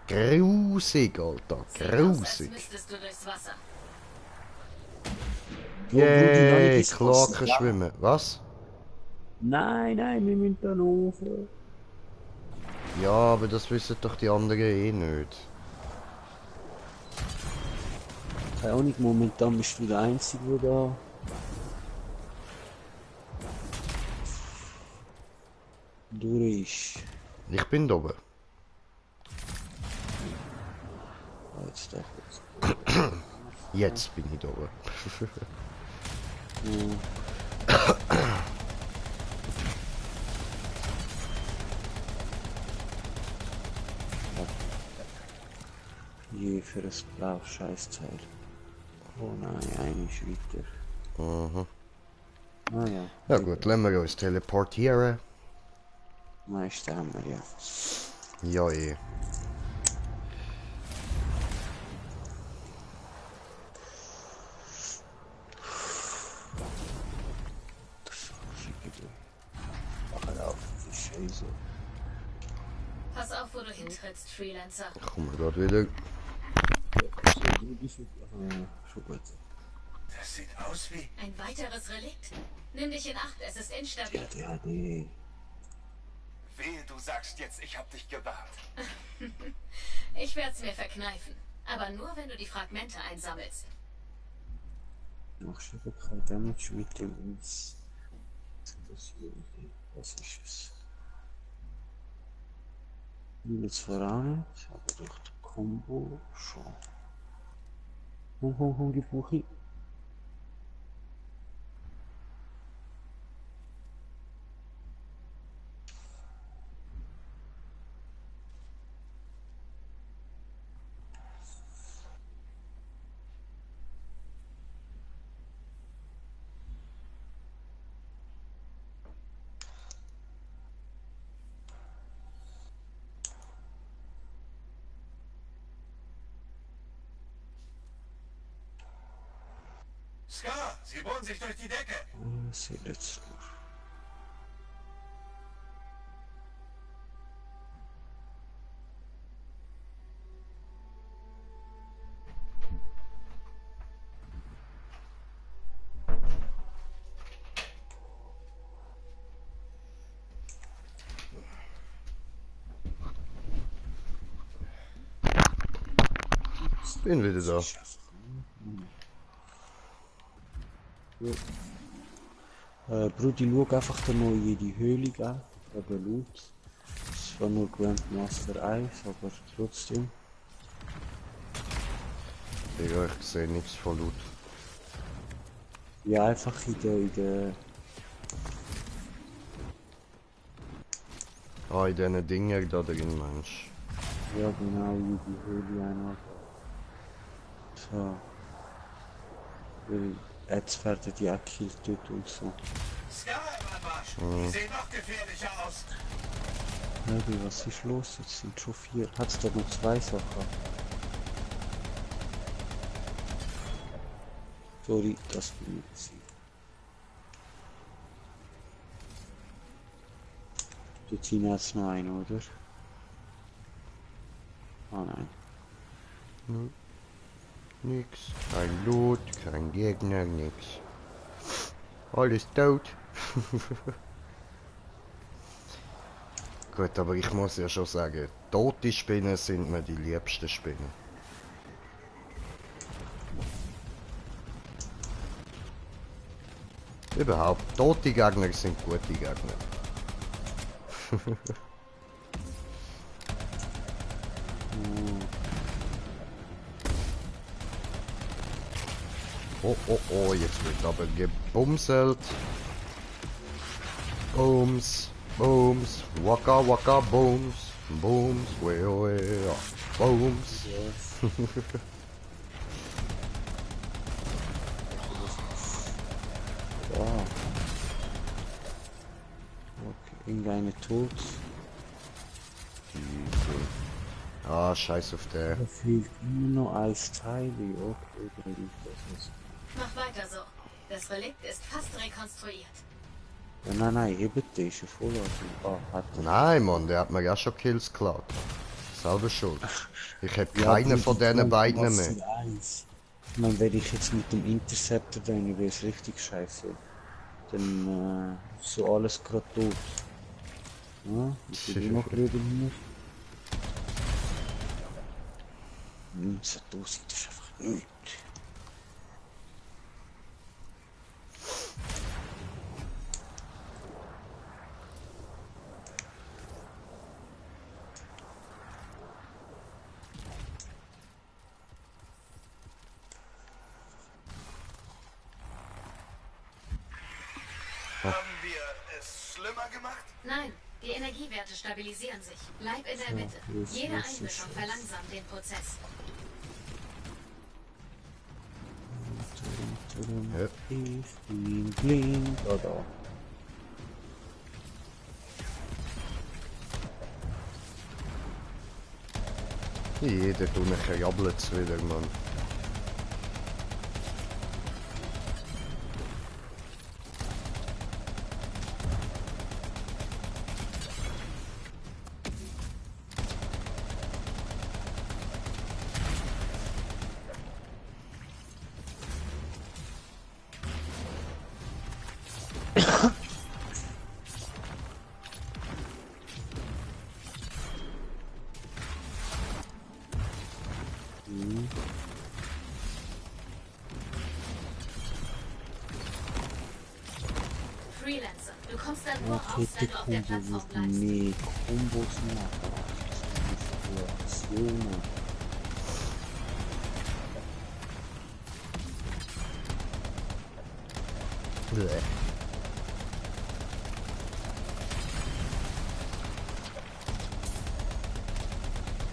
Grusig, Alter, Sieht aus, als grusig. müsstest du durchs Wasser. Yay, Kloaken schwimmen. Was? Nein, nein, wir müssen da noch rauf. Ja, aber das wissen doch die anderen eh nicht. Keine Ahnung, momentan bist du der Einzige, der da... durch ist. Ich bin da oben. Ah, jetzt doch jetzt. Jetzt bin ich da oben. Je für das blaue Scheißteil. Oh nein, eine ist weiter. Mhm. Ah ja. Ja gut, lassen wir uns teleportieren. Meiste haben wir, ja. Ja, eh. Mach auf, die Scheiße. Pass auf, wo du hintrittst, Freelancer. Kommen wir gerade wieder. Schon gut. Das sieht aus wie... Ein weiteres Relikt? Nimm dich in Acht, es ist instabil. ADHD. Wehe, du sagst jetzt, ich hab dich gewarnt. Ich werde es mir verkneifen. Aber nur, wenn du die Fragmente einsammelst. Machst du kein Damage mit dem Eis? Was ist es? Jetzt voran, ich habe durch die Combo schon. Die Buche. Scar, sie bohren sich durch die Decke. Was ist jetzt los? Bin wieder da. Brudi, schau einfach da noch in die Höhle an, eben laut. Es war nur Grandmaster 1, aber trotzdem. Ja, ich sehe nichts von laut. Ja, einfach in der Ah, in diesen Dingen da drin, Mensch. ja genau, in die Höhle einmal. So. Weil jetzt werden die auch gekillt dort und so. Scar im Anmarsch. Die sehen noch gefährlicher aus. Maybe, was ist los? Jetzt sind schon 4. Hat es da noch 2 Sachen? Sorry, das bin ich. Dort sind jetzt noch ein, oder? Ah nein. Nix. Kein Loot, kein Gegner, nix. Alles tot. Gut, aber ich muss ja schon sagen, tote Spinnen sind mir die liebsten Spinnen. Überhaupt, tote Gegner sind gute Gegner. Oh, oh, oh, jetzt wird aber gebumselt. Booms, booms, waka waka booms, booms, wea, booms. Ah. Okay, irgendeine tot. Ah, scheiß auf der. Da fehlt immer noch ein Teil. Okay, dann liegt das. Mach weiter so. Das Relikt ist fast rekonstruiert. Ja, nein, eben, der ist ja voll. Ah, hat er. Nein, Mann, der hat mir ja schon Kills geklaut. Selber schuld. Ich hätte Ja, keinen die von diesen beiden mehr. Master 1. Ich meine, wenn ich jetzt mit dem Interceptor dann wäre es richtig scheiße. Dann so alles gerade tot. Ja, ich will noch reden hier. 19.000 ist einfach nichts. Haben wir es schlimmer gemacht? Nein, die Energiewerte stabilisieren sich. Bleib in der Mitte. yes, Jede yes, Einmischung yes. verlangsamt den Prozess. Und Ja. ich bin blind, oder? Jeder tut mich jabbelt's wieder, Mann. Freelancer, du kommst dann nur Okay, raus, die wenn du auf der Kombo Plattform wird bleibst. mehr Kombos machen. Das ist die Situation. Bäh.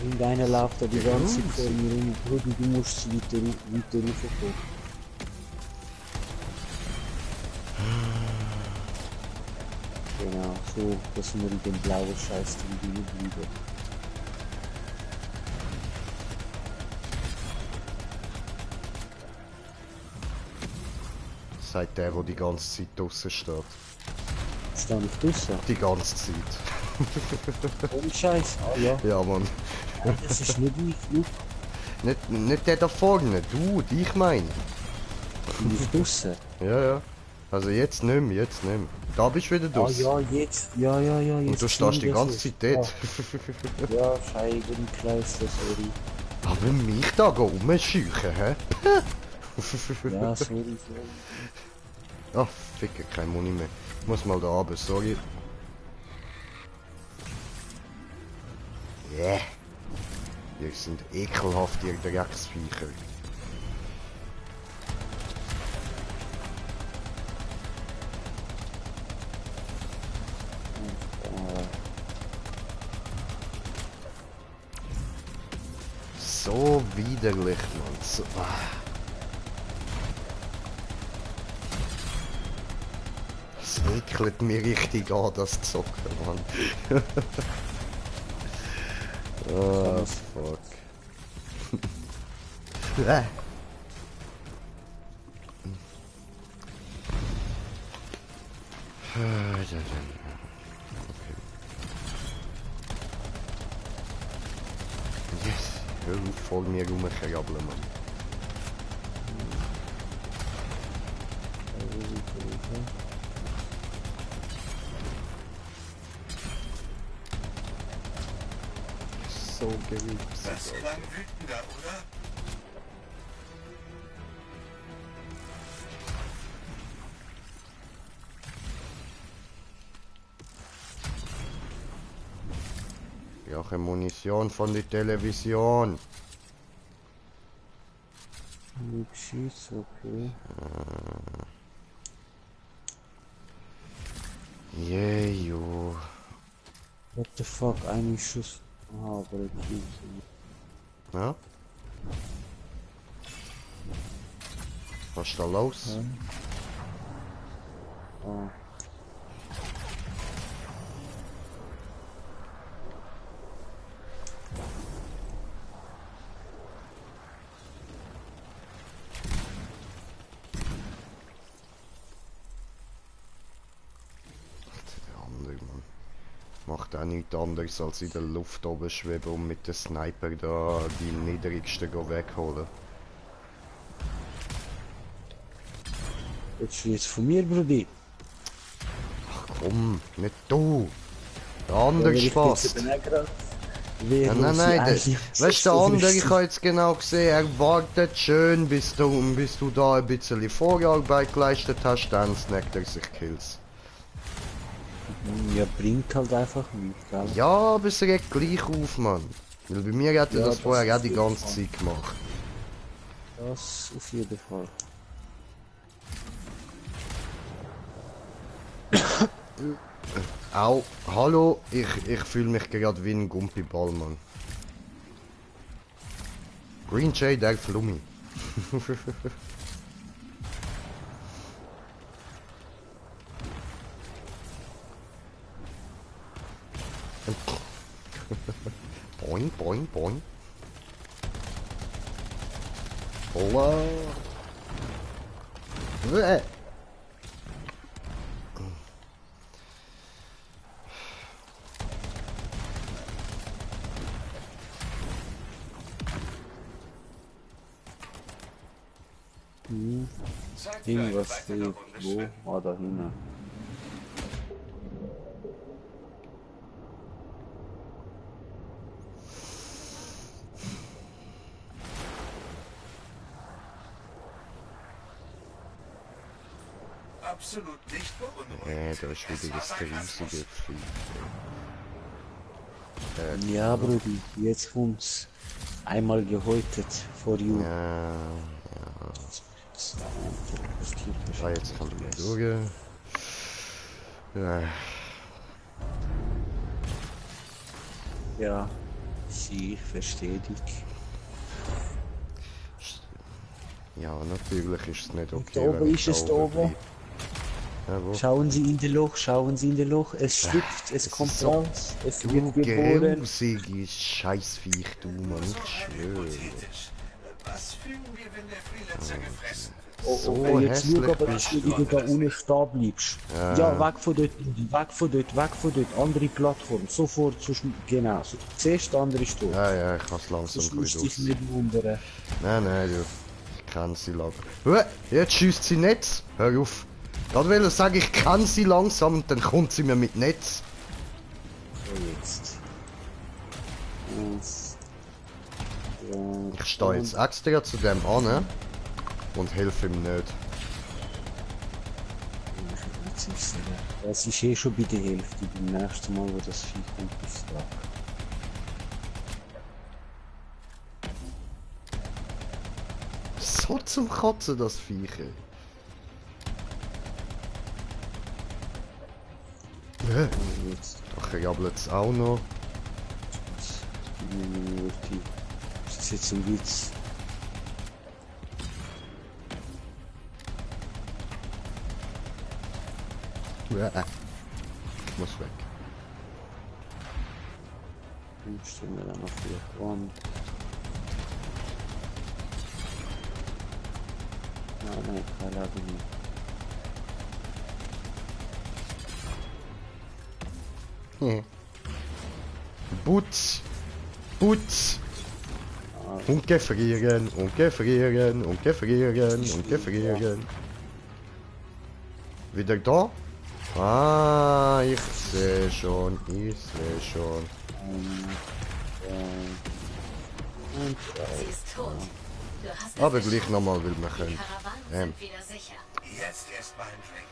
Irgendeiner läuft da die ganze Zeit vor mir rum, Bruder, du musst weiter raufkommen. Genau, so, dass wir in dem blauen Scheiß drin bleiben. Sagt der, der die ganze Zeit draussen steht. Stehe ich draussen? Die ganze Zeit. Ohne Scheiß, ah ja. Ja, Mann. Das ist nicht ich, Luke. Nicht der da vorne, du, ich meine. Bin ich draussen? Ja, ja. Also jetzt nicht mehr, jetzt nicht mehr. Da bist du wieder Ah draussen. ja, jetzt, ja, jetzt. Und du stehst die ganze Zeit dort. Ja, Scheibe, Kleister, sorry. Aber mich da rumscheuchen, hä? Ja, sorry. Ach, Ficker, kein Muni mehr. Ich muss mal da runter, sorry. Yeah. Ihr sind ekelhaft, ihr Drecksviecher. So widerlich, Mann. So, Es ekelt mir richtig an, das Zocken, Mann. Oh, fuck. Yes, hör auf, voll mir rumkrabbeln, Mann. So geliebt. Das klang wütender, oder? Ja, keine Munition von der Television. Nicht schießen, okay. Jeju. What the fuck, ein Schuss. Ah, aber okay. Ja? Was ist da los? Ah. Der andere, Mann. Macht auch nichts anderes als in der Luft oben schweben und mit dem Sniper da die niedrigsten wegholen. Jetzt jetzt von mir, Brudi. Ach komm, nicht du! Der andere Spaß! Ja, nein, weißt du, der andere, ich habe jetzt genau gesehen, er wartet schön, bis du da ein bisschen Vorarbeit geleistet hast, dann snackt er sich Kills. Ja, bringt halt einfach nichts, gell? Ja, aber es regt gleich auf, Mann. Weil bei mir hat er Ja, das das vorher auch auf die jeden ganze Fall. Zeit gemacht. Das auf jeden Fall. Au, hallo, ich fühle mich gerade wie ein Gumpiball, Mann. Green Jay, der Flummi. Boing, boing, boing. Hola. Zeit für eine Irgendwas weitere steht. Runde Wo? schwimmen. Ah, da hinten. Absolut nicht beunruhigend. Da ist wieder das riesige Vieh. Ja, Brudi, jetzt kommt's. Einmal gehäutet vor you. Ja, jetzt kann ich mal durch. Ja, Ja, ich verstehe dich. ja, natürlich ist es nicht okay, Da oben wenn ist ich es, da oben. bleibe. Ja, wo? Schauen Sie in den Loch, schauen Sie in den Loch. Es schlüpft, es kommt so- raus, es Du wird geboren. grausiges Scheißviech, du Mann, ich schwöre. Hypothetisch. Was fühlen wir, wenn der Freelancer gefressen wird? So Jetzt schau hässlich aber, dass bist du du. wieder da unten stehen bleibst. Ja, weg von dort, weg von dort, weg von dort. Andere Plattform, sofort, genau. Zuerst der andere Stoß. Ja, ich kann es langsam Sonst wieder musst du dich raus. nicht wundern. Nein, du. Ich kann sie langsam. Jetzt schießt sie Netz. Hör auf. Gerade will ich sagen, ich kann sie langsam und dann kommt sie mir mit Netz. So, jetzt. Eins, zwei, Ich stehe jetzt extra zu dem an und helfe ihm nicht. Es ist eh schon bei der Hälfte. Beim nächsten Mal, wo das Vieh kommt, ist es da. So zum Kotzen, das Viech. Jetzt Ach, ich habe jetzt auch noch. gib mir eine Minute. Das ist jetzt ein Witz. Ich muss weg. Dann stellen wir dann noch die Wand. Nein, keine Lage mehr. Putz! Putz! Und gefrieren, und gefrieren, und gefrieren, und gefrieren. Wieder da? Ah, ich sehe schon, ich sehe schon. Sie ist tot. Du hast Aber es gleich geschafft. nochmal, weil wir Die können. Karawanen sind wieder sicher. Jetzt erstmal ein Drink.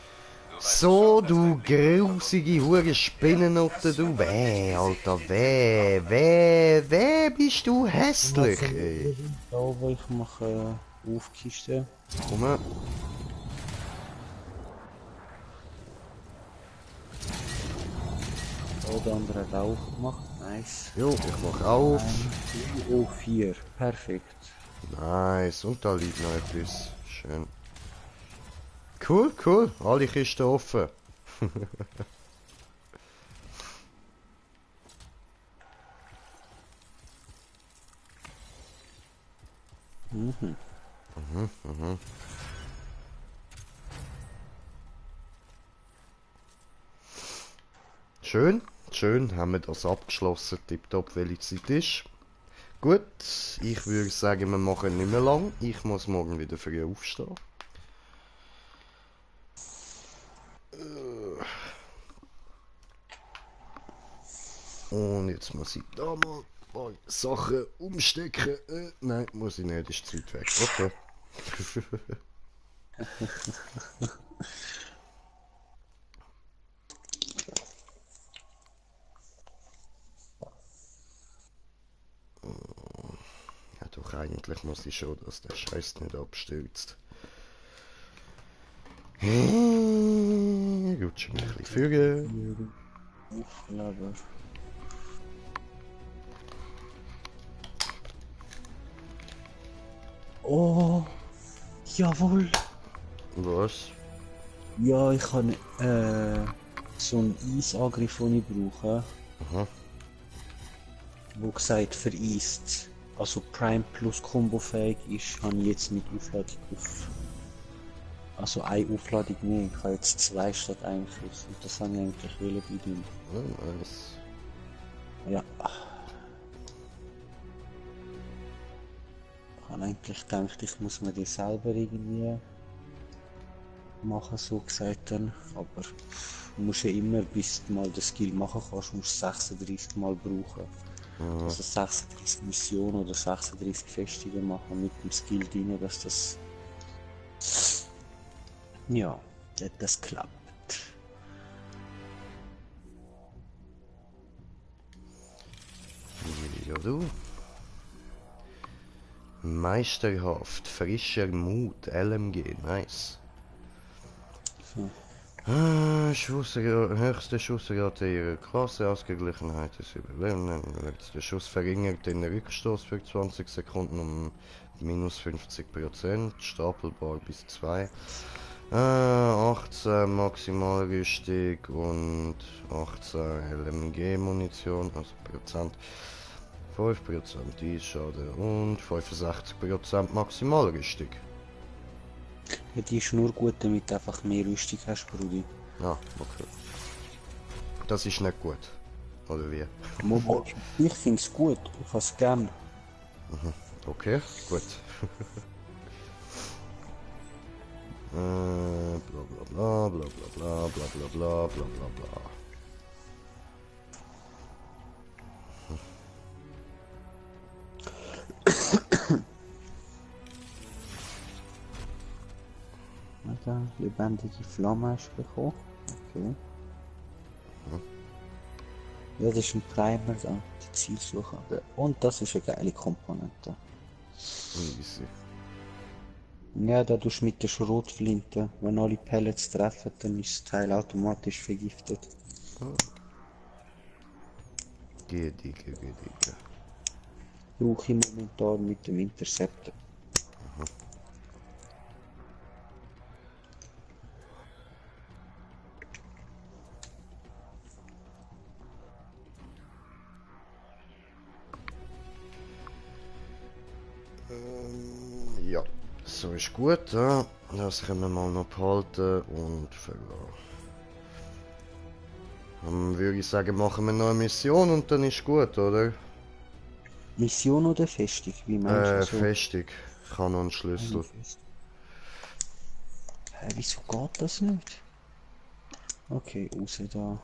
So, du grausige hure Spinnennutte, du. Weh, Alter, weh, bist du hässlich, ey. Da oben, ich mache Aufkiste. Komm her. Da der andere hat auch gemacht. Nice. Jo, ich mach auf. Oh, 4. Perfekt. Nice, und da liegt noch etwas. Schön. Cool, cool. Alle Kisten offen. Schön, schön, haben wir das abgeschlossen. Tipptopp, welche Zeit ist. Gut, ich würde sagen, wir machen nicht mehr lang. Ich muss morgen wieder früh aufstehen. Und jetzt muss ich da mal ein paar Sachen umstecken. Nein, muss ich nicht, ist die Zeit weg. Okay. Ja, doch eigentlich muss ich schon, dass der Scheiß nicht abstürzt. Rutschen wir ein bisschen fügen. Auflager. Oh, jawohl. Was? Ja, ich kann so einen Eisangriff, den ich brauche. Aha. wo gesagt vereist, also Prime plus Combo fähig ist, habe ich jetzt mit Aufladung auf. Also eine Aufladung mehr. Ich habe jetzt zwei statt Einfluss. Und das habe ich eigentlich wollen bei dem. Oh, nice. Ja. Ich habe eigentlich gedacht, ich muss mir die selber irgendwie machen, so gesagt dann. Aber du musst ja immer, bis du mal den Skill machen kannst, musst du 36 Mal brauchen. Also 36 Missionen oder 36 Festungen machen mit dem Skill drin, dass das... Ja, dass das klappt. Ja, du. Meisterhaft, frischer Mut, LMG, nice. So. Höchste Schussrate ihrer Klasse, Ausgeglichenheit ist überleben. Der Schuss verringert den Rückstoß für 20 Sekunden um minus 50%, stapelbar bis 2. 18 Maximalrüstung und 18 LMG-Munition, also Prozent. 5% Eisschaden und 65% Maximalrüstung. Ja, die ist nur gut, damit du einfach mehr Rüstung hast, Brudi. Ah, okay. Das ist nicht gut. Oder wie? Momo, ich finde es gut, ich habe es gern. Okay, gut. Bla bla bla bla bla bla bla bla bla bla bla. Alter, lebendige Flamme hast du bekommen. Okay. Ja, das ist ein Primer da, die Zielsuche. Und das ist eine geile Komponente. Easy. Ja, da tust du mit der Schrotflinte, wenn alle Pellets treffen, dann ist das Teil automatisch vergiftet. Gedige. Brauche ich momentan mit dem Interceptor. Ja, so ist gut. Ja. Das können wir mal noch behalten und verlassen. Dann würde ich sagen, machen wir noch eine Mission und dann ist gut, oder? Mission oder Festung? Wie meinst du so? Festung. Ich habe noch einen Schlüssel. Hä, wieso geht das nicht? Okay, raus da.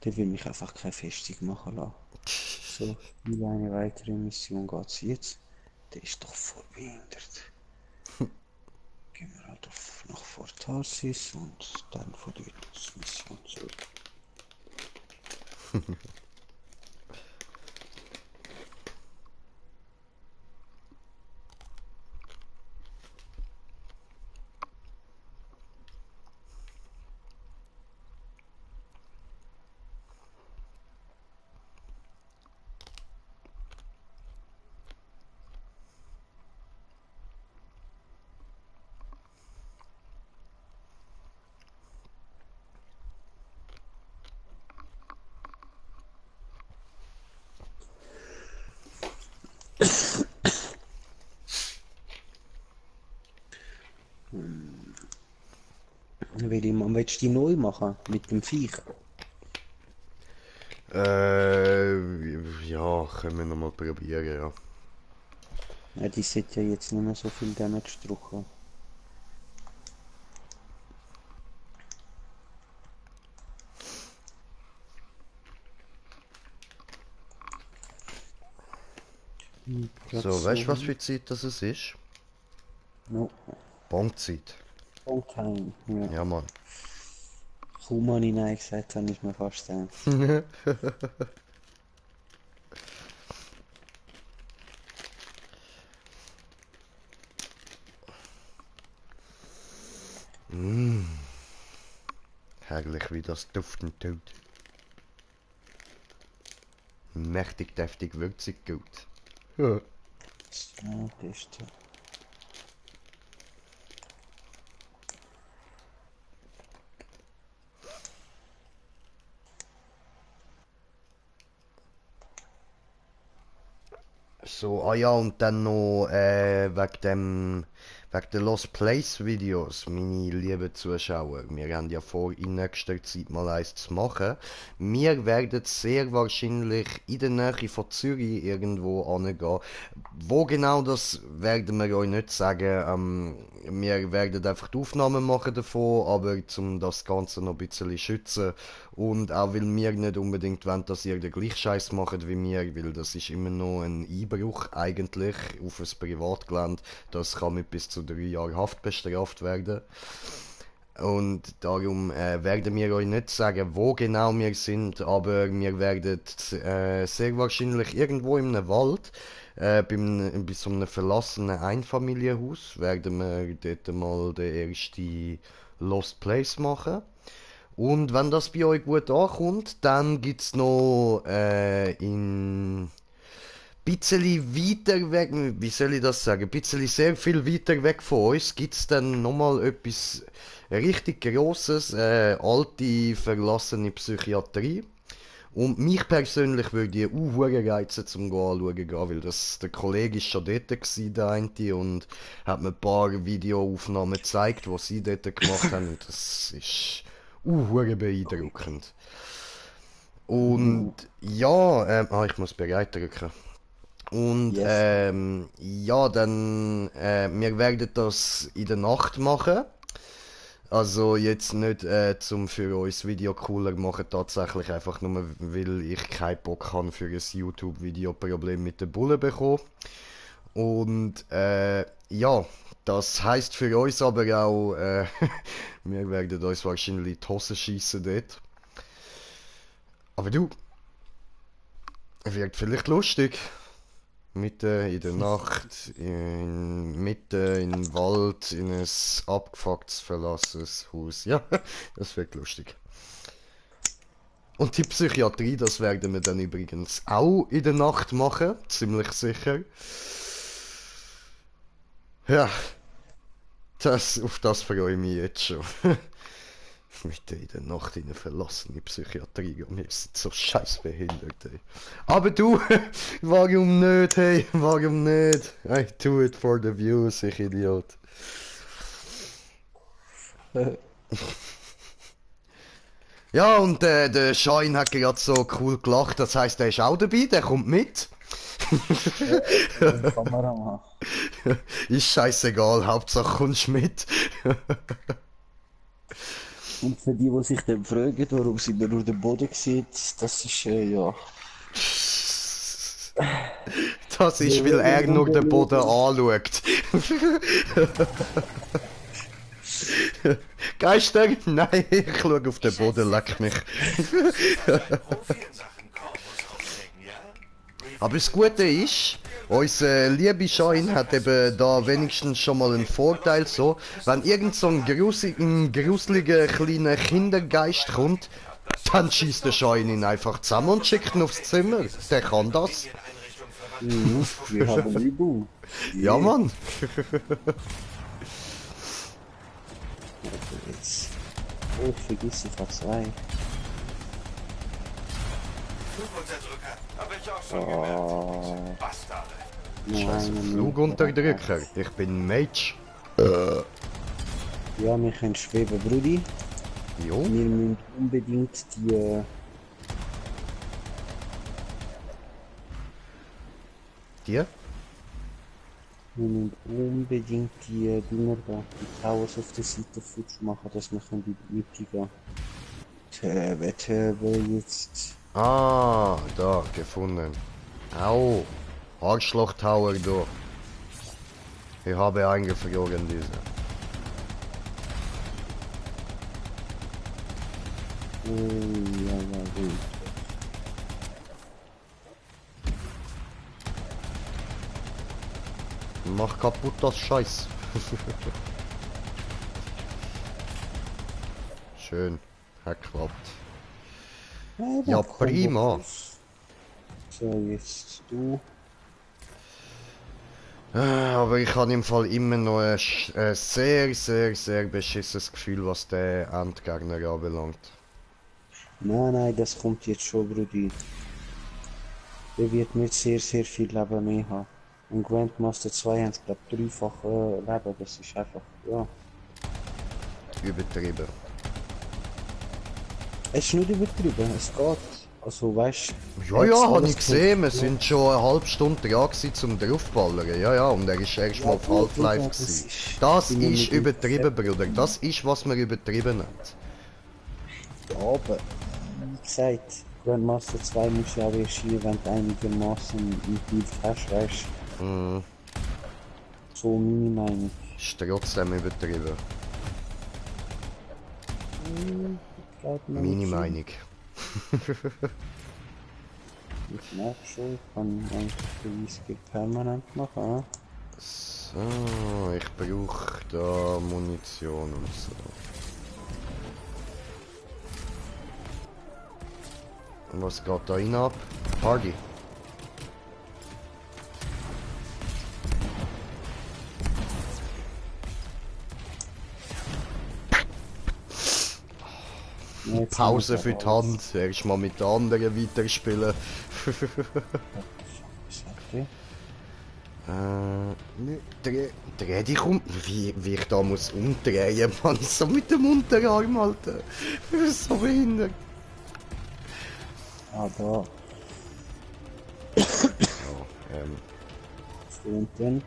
Der will mich einfach keine Festung machen lassen. So, wie eine weitere Mission geht's jetzt? Der ist doch voll behindert. Gehen wir halt nach Fort Tarsis und dann von dort aus Mission zurück. Willst du die neu machen? Mit dem Viech? Ja, können wir noch mal probieren, ja. Ja, die sollte ja jetzt nicht mehr so viel Damage drücken. So, weißt du, was für Zeit das es ist? No, Bonzeit. long time. Ja. Ja, Mann. Kaum habe ich Nein gesagt, dann ist mir fast gedacht. Herrlich, wie das duften tut. Mächtig, deftig, würzig, gut. Ja. Ja, testen. So, ah ja, und dann noch wegen den Lost Place Videos, meine lieben Zuschauer. Wir haben ja vor, in nächster Zeit mal eins zu machen. Wir werden sehr wahrscheinlich in der Nähe von Zürich irgendwo angehen. Wo genau, das werden wir euch nicht sagen. Wir werden einfach die Aufnahmen machen davon, aber um das Ganze noch ein bisschen schützen und auch weil wir nicht unbedingt wollen, dass ihr den gleichen Scheiß macht wie wir, weil das ist immer noch ein Einbruch eigentlich auf ein Privatgelände. Das kann mit bis zu 3 Jahren Haft bestraft werden. Und darum werden wir euch nicht sagen, wo genau wir sind, aber wir werden sehr wahrscheinlich irgendwo in einem Wald, bei so einem verlassenen Einfamilienhaus, werden wir dort mal den ersten Lost Place machen. Und wenn das bei euch gut ankommt, dann gibt es noch in bisschen weiter weg, wie soll ich das sagen, bisschen sehr viel weiter weg von uns, gibt es dann nochmal etwas richtig Grosses, alte, verlassene Psychiatrie. Und mich persönlich würde ich auch reizen, zum anschauen gehen, weil der Kollege ist schon dort gewesen, der eine, und hat mir ein paar Videoaufnahmen gezeigt, die sie dort gemacht haben, und das ist beeindruckend. Und ja, ich muss bereit drücken. Und Yes. ja, dann wir werden das in der Nacht machen. Also jetzt nicht zum für uns Video cooler machen, tatsächlich einfach nur, weil ich keinen Bock habe für ein YouTube-Video Problem mit den Bullen bekommen. Und ja, das heißt für uns aber auch, wir werden uns wahrscheinlich die Hose schießen dort. Aber du, wird vielleicht lustig. Mitten in der Nacht, mitten im Wald, in ein abgefucktes, verlassenes Haus. Ja, das wird lustig. Und die Psychiatrie, das werden wir dann übrigens auch in der Nacht machen, ziemlich sicher. Ja, auf das freue ich mich jetzt schon. Mitten in der Nacht in eine verlassene Psychiatrie gehen. Wir sind so scheiß behindert, ey. Aber du, warum nicht, hey? Warum nicht? I do it for the views, ich Idiot. Ja, und der Schein hat gerade so cool gelacht, das heißt, der ist auch dabei, der kommt mit. Kameramann. Ist scheißegal, Hauptsache kommst mit. Und für die, die sich dann fragen, warum sie mir nur den Boden sieht, das ist ja. Das ist, weil er nur den Boden anschaut. Geister? Nein, ich schaue auf den Boden, leck mich. Profi in Sachen Korpus auflegen, ja? Aber das Gute ist, unser liebe Schein hat eben da wenigstens schon mal einen Vorteil so, wenn irgend so ein gruseliger kleiner Kindergeist kommt, dann schießt der Schein ihn einfach zusammen und schickt ihn aufs Zimmer. Der kann das. Wir haben Übung. Ja, Mann. Jetzt. Oh, ich vergesse die V2. Flugunterdrücker. Habe ich auch schon gemerkt. Bastarde. Nein, Flugunterdrücker. Ich bin Mage. Ja, wir können schweben, Brudi. Jo. Wir müssen unbedingt die. Dir? Wir müssen unbedingt die Dinger da, die Towers auf der Seite futsch machen, dass wir in die Mitte gehen. Töbe jetzt. Ah, da, gefunden. Au. Arschloch-Tower da. Ich habe eingefroren diese. Oh, ja, ja, gut. Mach kaputt das Scheiß. Schön. Hat geklappt. Ja, prima. So, jetzt du. Aber ich habe im Fall immer noch ein sehr, sehr, sehr beschissenes Gefühl, was den Endgegner anbelangt. Nein, nein, das kommt jetzt schon, Brudi. Der wird nicht sehr, sehr viel Leben mehr haben. Und Grandmaster 2 haben glaube ich dreifache Leben. Das ist einfach, ja. Übertrieben. Es ist nicht übertrieben, es geht. Also weißt Ja, ja, habe ich gesehen. Wir sind schon eine halbe Stunde dran gewesen, zum draufballern. Ja, ja, und er ist erst mal auf gut, Half-Life ja, gewesen. ist Das immer ist mit übertrieben, Bruder. Das ist, was man übertrieben nennt. Ja, aber wie gesagt, Grandmaster 2 muss ja auch erscheinen, wenn du einigermaßen ein Bild hast, weißt du. So meine Meinung. Ist trotzdem übertrieben. Glaub mir Meine nicht so. Meinung. Ich merke schon, ich kann eigentlich den Whisky permanent machen. Ah. So, ich brauche da Munition und so. Und was geht da rein ab? Party. Ja, jetzt Pause haben für wir die alles. Hand. Erstmal mit den anderen weiterspielen. Okay. Dreh dich um. Wie ich da muss umdrehen, Mann. So mit dem Unterarm, Alter. So behindert. Ah, da. Ähm, So unten.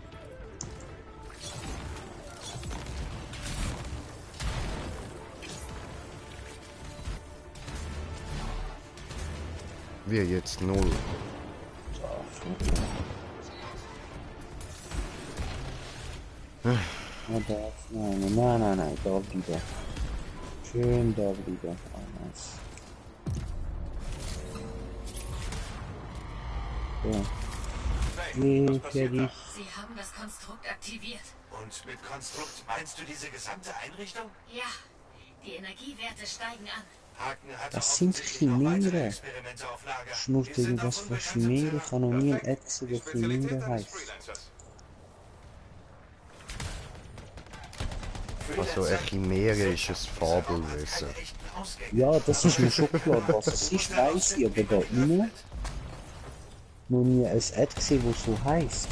wie jetzt 0. Ah, da. Nein, da wieder. Schön da wieder. Ah, nice. So. Hey, was passiert da? Sie haben das Konstrukt aktiviert. Und mit Konstrukt meinst du diese gesamte Einrichtung? Ja, die Energiewerte steigen an. Haken hatte Das sind offensichtlich noch weitere Chimäre. Experimente auf Lager. Schnurrt Wir sind irgendwas auf von unbekannte Chimäre. Terrain. Ich habe noch nie ein Perfekt. Ex über Die Spezialität Chimäre eines heißt. Freelancers. Also eine Chimäre ist ein Fabelwesen. Keine echten Ausgänge. Ja, das ist mir schon klar, was es ist, weiss ich, aber da innen noch nie ein Ad gesehen, das so heisst.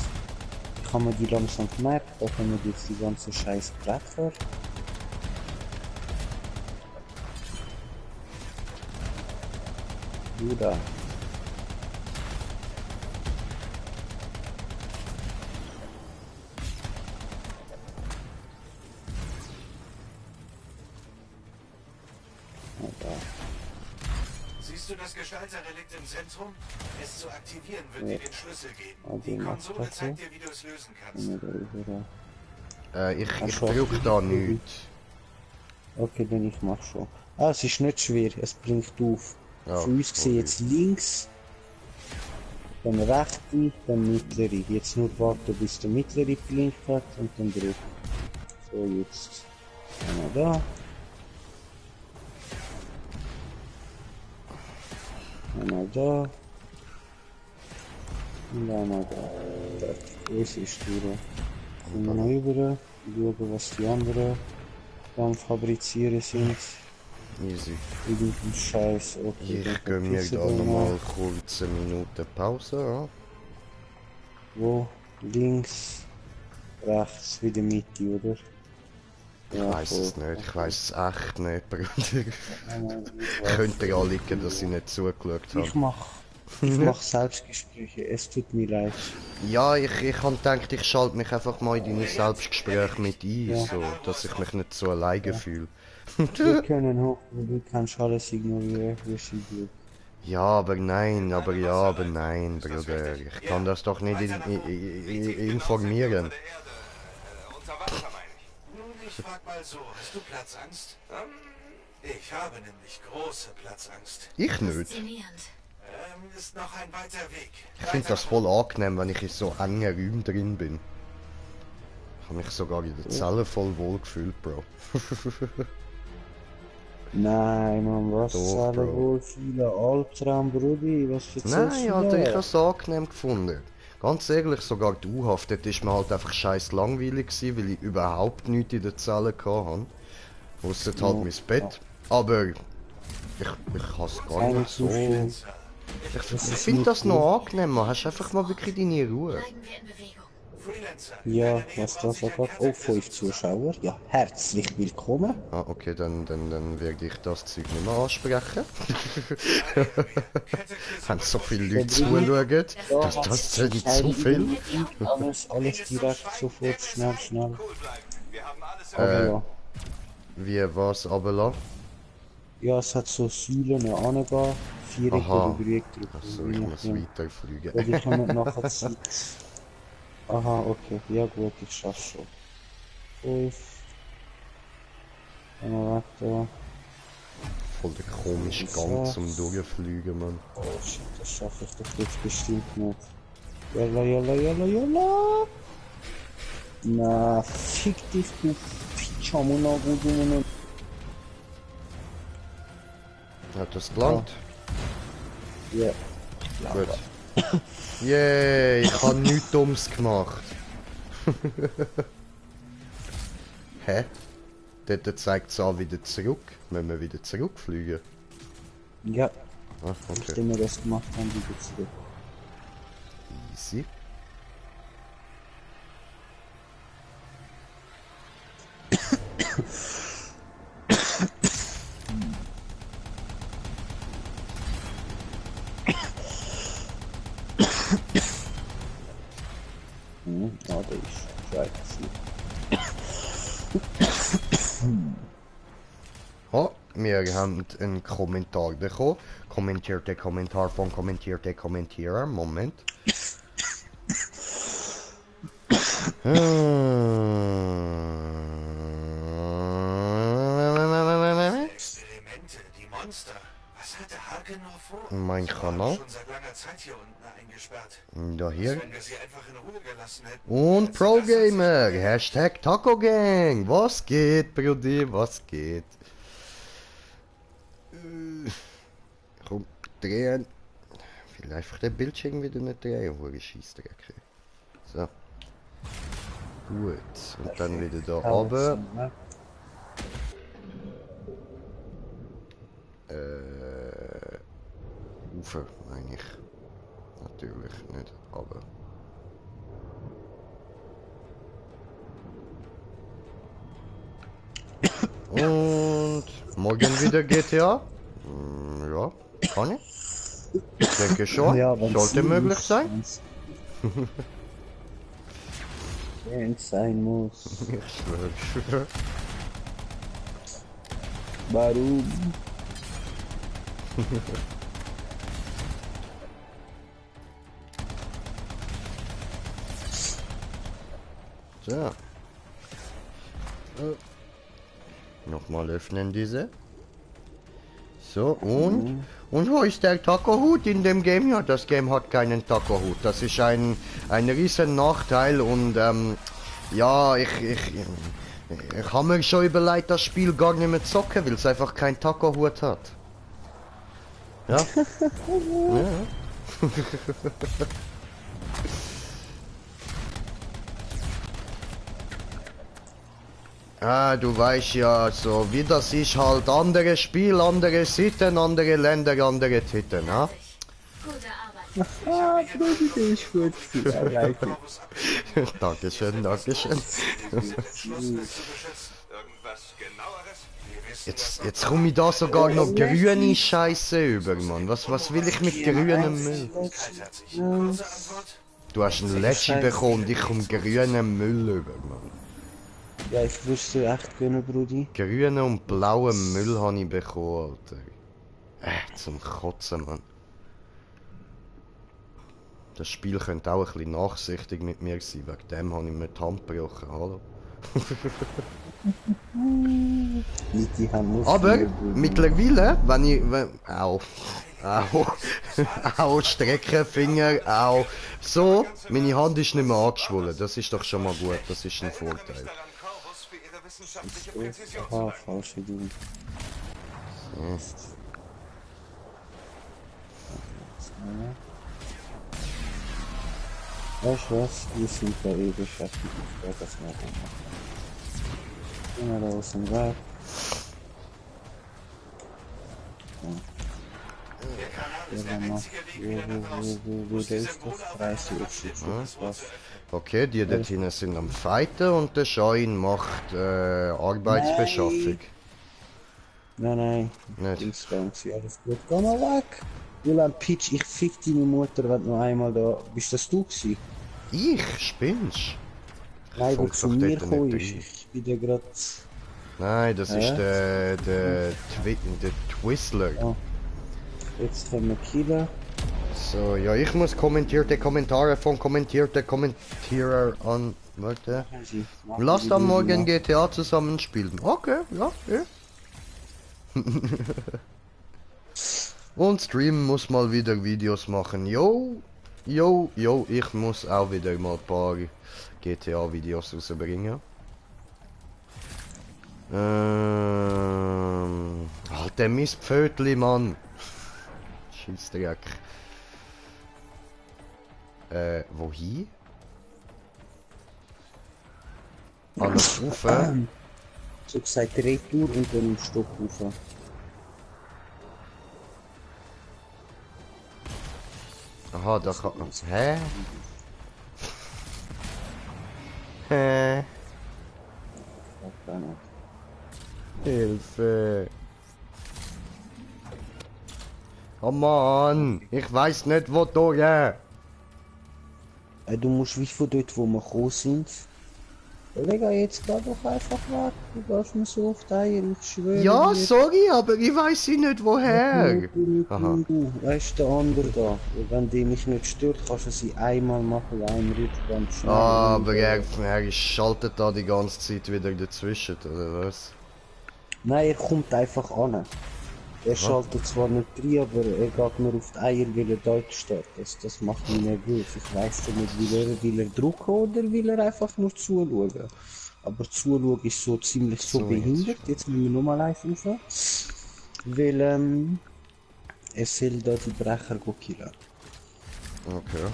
Ich habe mir die langsam gemerkt, da kommen jetzt die ganzen scheiß Bretter. Bruder. Alter. Siehst du das Gestalterrelikt im Zentrum? Es zu aktivieren wird dir den Schlüssel geben. Ah, Die die macht Konsole das zeigt so. dir, wie du es lösen kannst. Wenn wir da rüber- Ich drücke da nichts. Okay, dann ich mach schon. Ah, es ist nicht schwer, es bringt auf. Ja, Für uns gesehen jetzt links, dann rechte, dann mittlere. Jetzt nur warten, bis der mittlere blinkt hat und dann drücken. So, jetzt einmal da. Einmal da. Und einmal da. Das ist durch. Kommen wir noch rüber, schauen, was die anderen am Fabrizieren sind. Easy. Irgendein Scheiß. Okay, dann Ich gönne mir verpissen da wir nochmal kurz eine Minute Pause. Ja. Wo? Links, rechts, wieder Mitte, oder? Ich weiß es nicht, ich weiß es echt nicht, Bruder. Könnte ja liegen, dass ich nicht zugeschaut Ich habe. mach Selbstgespräche, es tut mir leid. Ja, ich habe gedacht, ich schalte mich einfach mal in deine Selbstgespräche mit ein, Ja. so, dass ich mich nicht so alleine fühle. Wir können hoffen, du kannst alles ignorieren, wir sind gut. Ja, aber nein, Bruder. Ich kann das doch nicht informieren. Unter Wasser meine ich. Nun, ich frag mal so, hast du Platzangst? Ich habe nämlich große Platzangst. Ich nicht. Faszinierend. Ist noch ein weiter Weg. Ich finde das voll angenehm, wenn ich in so engen Räumen drin bin. Ich habe mich sogar in der Zelle voll wohl gefühlt, Bro. Nein, man, was Doch, zahlen Bro. wohl viele Albtraum, Brudi, was erzählst Nein, du Alter, da? ich habe es angenehm gefunden. Ganz ehrlich, sogar dauerhaft. Dort ist mir halt einfach scheiß langweilig gewesen, weil ich überhaupt nichts in der Zelle hatte. Ausser halt Ja, mein Bett. Aber ich habe es gar nicht so... Ich finde das noch angenehmer. Hast einfach mal wirklich deine Ruhe. Bleiben wir in Bewegung. Freelancer. Ja, was da sogar? Oh, 5 Zuschauer. Ja, herzlich willkommen. Ah, okay, dann werde ich das Zeug nicht mehr ansprechen. Haben so viele Leute zuschauen. Das sind zu viel. Alles direkt, sofort, schnell. Cool bleiben. Wir haben alles Aber ja. Wie was runterlassen? Ja, es hat so Säulen angehen, Viereck Aha. oder Dreieck drücken. Achso, ich muss weiterfliegen. Ja, die kommen nachher Zeit. Aha, okay. Ja gut, ich schaff's schon. 5. Einmal weg da. Voll der komische Gang zum Durchfliegen, Mann. Oh shit, das schaffe ich doch jetzt bestimmt nicht. Jalla. Na, fick dich, du Pyjama, du. Hat das gelangt? Ja. Gut. Yay, ich habe nichts Dummes gemacht. Hä? Dort zeigt es an wieder zurück. Müssen wir wieder zurückfliegen? Ja, Ah, okay. nachdem wir das gemacht haben, wieder zurück. Easy. Ja, der ist scheiße. Oh, wir haben einen Kommentar bekommen. Kommentierte Kommentar von kommentierte Kommentierer. Moment. Experimente, die Monster. Was hatte Harkenor vor? Mein Sie waren Kanal. schon seit langer Zeit hier unten eingesperrt. Da hier. Wenn wir sie einfach in Ruhe gelassen hätten. Und hätten sie Pro das an sich Gamer. gewöhnt. Hashtag Taco Gang. Was geht, Brudi? Was geht? Komm, drehen. Ich will einfach den Bildschirm wieder nicht drehen, wo ich Scheissdreck. So. Gut. Und dann wieder da oben. Ufer, meine ich. Natürlich nicht, aber. Und morgen wieder GTA? Ja, kann ich. Ich denke schon. Ja, wenn's Sollte sein möglich muss, sein. Wenn's sein muss. Ich schwöre. Warum? So. Nochmal öffnen diese. So, und wo ist der Taco-Hut in dem Game? Ja, das Game hat keinen Taco-Hut. Das ist ein riesen Nachteil und ja, ich habe mir schon überlegt, das Spiel gar nicht mehr zocken, weil es einfach keinen Taco-Hut hat. Ja. Ja. Ah, du weißt ja, so wie das ist halt andere Spiel, andere Sitten, andere Länder, andere Titten, ne? Gute Arbeit. Ah, Brudi, der ist gut. Dankeschön, Dankeschön. Schloss zu beschützen. Irgendwas genaueres? Wir wissen, Jetzt komme ich da sogar noch grüne Scheiße über, Mann. Was will ich mit grünem Müll? kaltherzig. Kurze Antwort. Du hast einen Lecci bekommen und ich komme grünen Müll über, Mann. Ja, ich wüsste echt gönnen, Brudi. Grünen und blauen Müll habe ich bekommen, Alter. Zum Kotzen, Mann. Das Spiel könnte auch ein bisschen nachsichtig mit mir sein, wegen dem habe ich mir die Hand gebrochen, hallo. Die haben nur Aber vier, Brudi. mittlerweile, auch Streckenfinger, auch so, meine Hand ist nicht mehr angeschwollen, das ist doch schon mal gut, das ist ein Vorteil. Daran Corvus für ihre wissenschaftliche Präzision zu Aha, danken. falsche Ding. Weißt du was? Wir sind da eh beschäftigt. Ich werde das mal machen. Gehen wir da aus dem Weg. ist der einzige Weg wieder nach draußen. Wo Muss die ist das? Symbole Preis aufeinander abstützen, um das Tor was? zu öffnen. Okay, die dort hinten sind am Fighten und der Schein macht Arbeitsbeschaffung. Nein. Nicht? Dings ganz, alles gut. Geh mal weg! Julian Pitch, ich fick deine Mutter, wenn du noch einmal da... Bist das du gewesen? Ich? Spinnst? Nein, wo Funk zu doch mir dort gekommen nicht ist. Ich bin da grad... Nein, das ist Hä? der Twizzler. Ah. Jetzt können wir killen. So, ja, ich muss kommentierte Kommentare von kommentierten Kommentierer an. Warte. Lasst am Morgen GTA zusammen spielen. Okay, ja, Und Stream muss mal wieder Videos machen. Yo, ich muss auch wieder mal ein paar GTA-Videos rausbringen. Alter Mistpfötli, Mann. Scheissdreck. Wohin? Alles rauf. So gesagt Retour und dann im Stock rauf. Aha, da kann man. Hä? Hä? Hilfe! Oh Mann! Ich weiß nicht, wo du Du musst wie von dort, wo wir gekommen sind. Digga, jetzt geh doch einfach weg. Du gehst mir so auf die Eier, ich schwöre. Ja, dir. sorry, aber ich weiß nicht woher. Aha. Du, weißt der andere da. Wenn der mich nicht stört, kannst du sie einmal machen, einen Rutsch ganz schnell. Aber er schaltet da die ganze Zeit wieder dazwischen, oder was? Nein, er kommt einfach an. Er schaltet zwar nicht rein, aber er geht mir auf die Eier, weil er Deutsch steht. Das macht mich nervös. Ich weiss nicht, will er drucken oder will er einfach nur zuschauen. Aber zuschauen ist so ziemlich so behindert. Jetzt müssen wir nochmal live rauf. Weil er soll da die Brecher killen. Okay.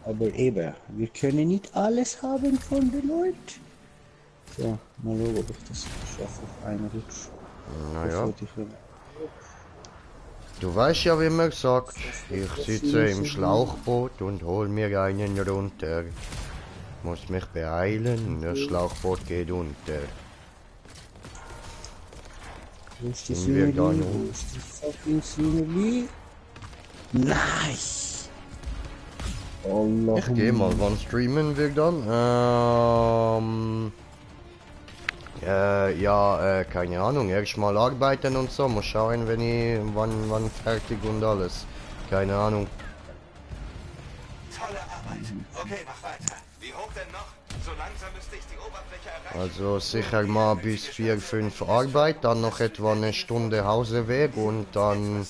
Aber eben, wir können nicht alles haben von den Leuten. So, mal schauen, ob ich das schaffe auf einen Rutsch. Naja. Bevor ich Du weißt ja, wie man sagt, ich sitze im Schlauchboot und hol mir einen runter. Muss mich beeilen, das Schlauchboot geht unter. Wo ist die Sind wir Synergie? gar nicht. Wo ist die fucking Synergie? Nein! Allah. Ich geh mal, wann streamen wir dann? Keine Ahnung, erst mal arbeiten und so, muss schauen, wann fertig und alles. Keine Ahnung. Tolle Arbeit. Okay, mach weiter. Wie hoch denn noch? So langsam müsste ich die Oberfläche erreichen. Also sicher mal bis 4, 5 Arbeit, dann noch etwa eine Stunde Hauseweg und dann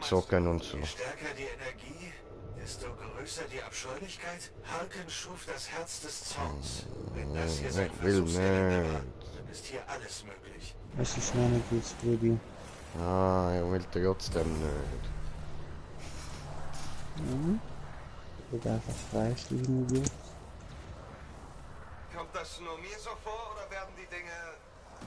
zocken und so. Je stärker die Energie, desto größer die Abscheulichkeit. Harken schuf das Herz des Zorns. Wenn das hier sein Ich will Versuchselement war, nicht. dann ist hier alles möglich. Es ist noch nicht jetzt, Brudi. Ah, ich will trotzdem nicht. Ich will einfach freisliegen hier. Kommt das nur mir so vor oder werden die Dinge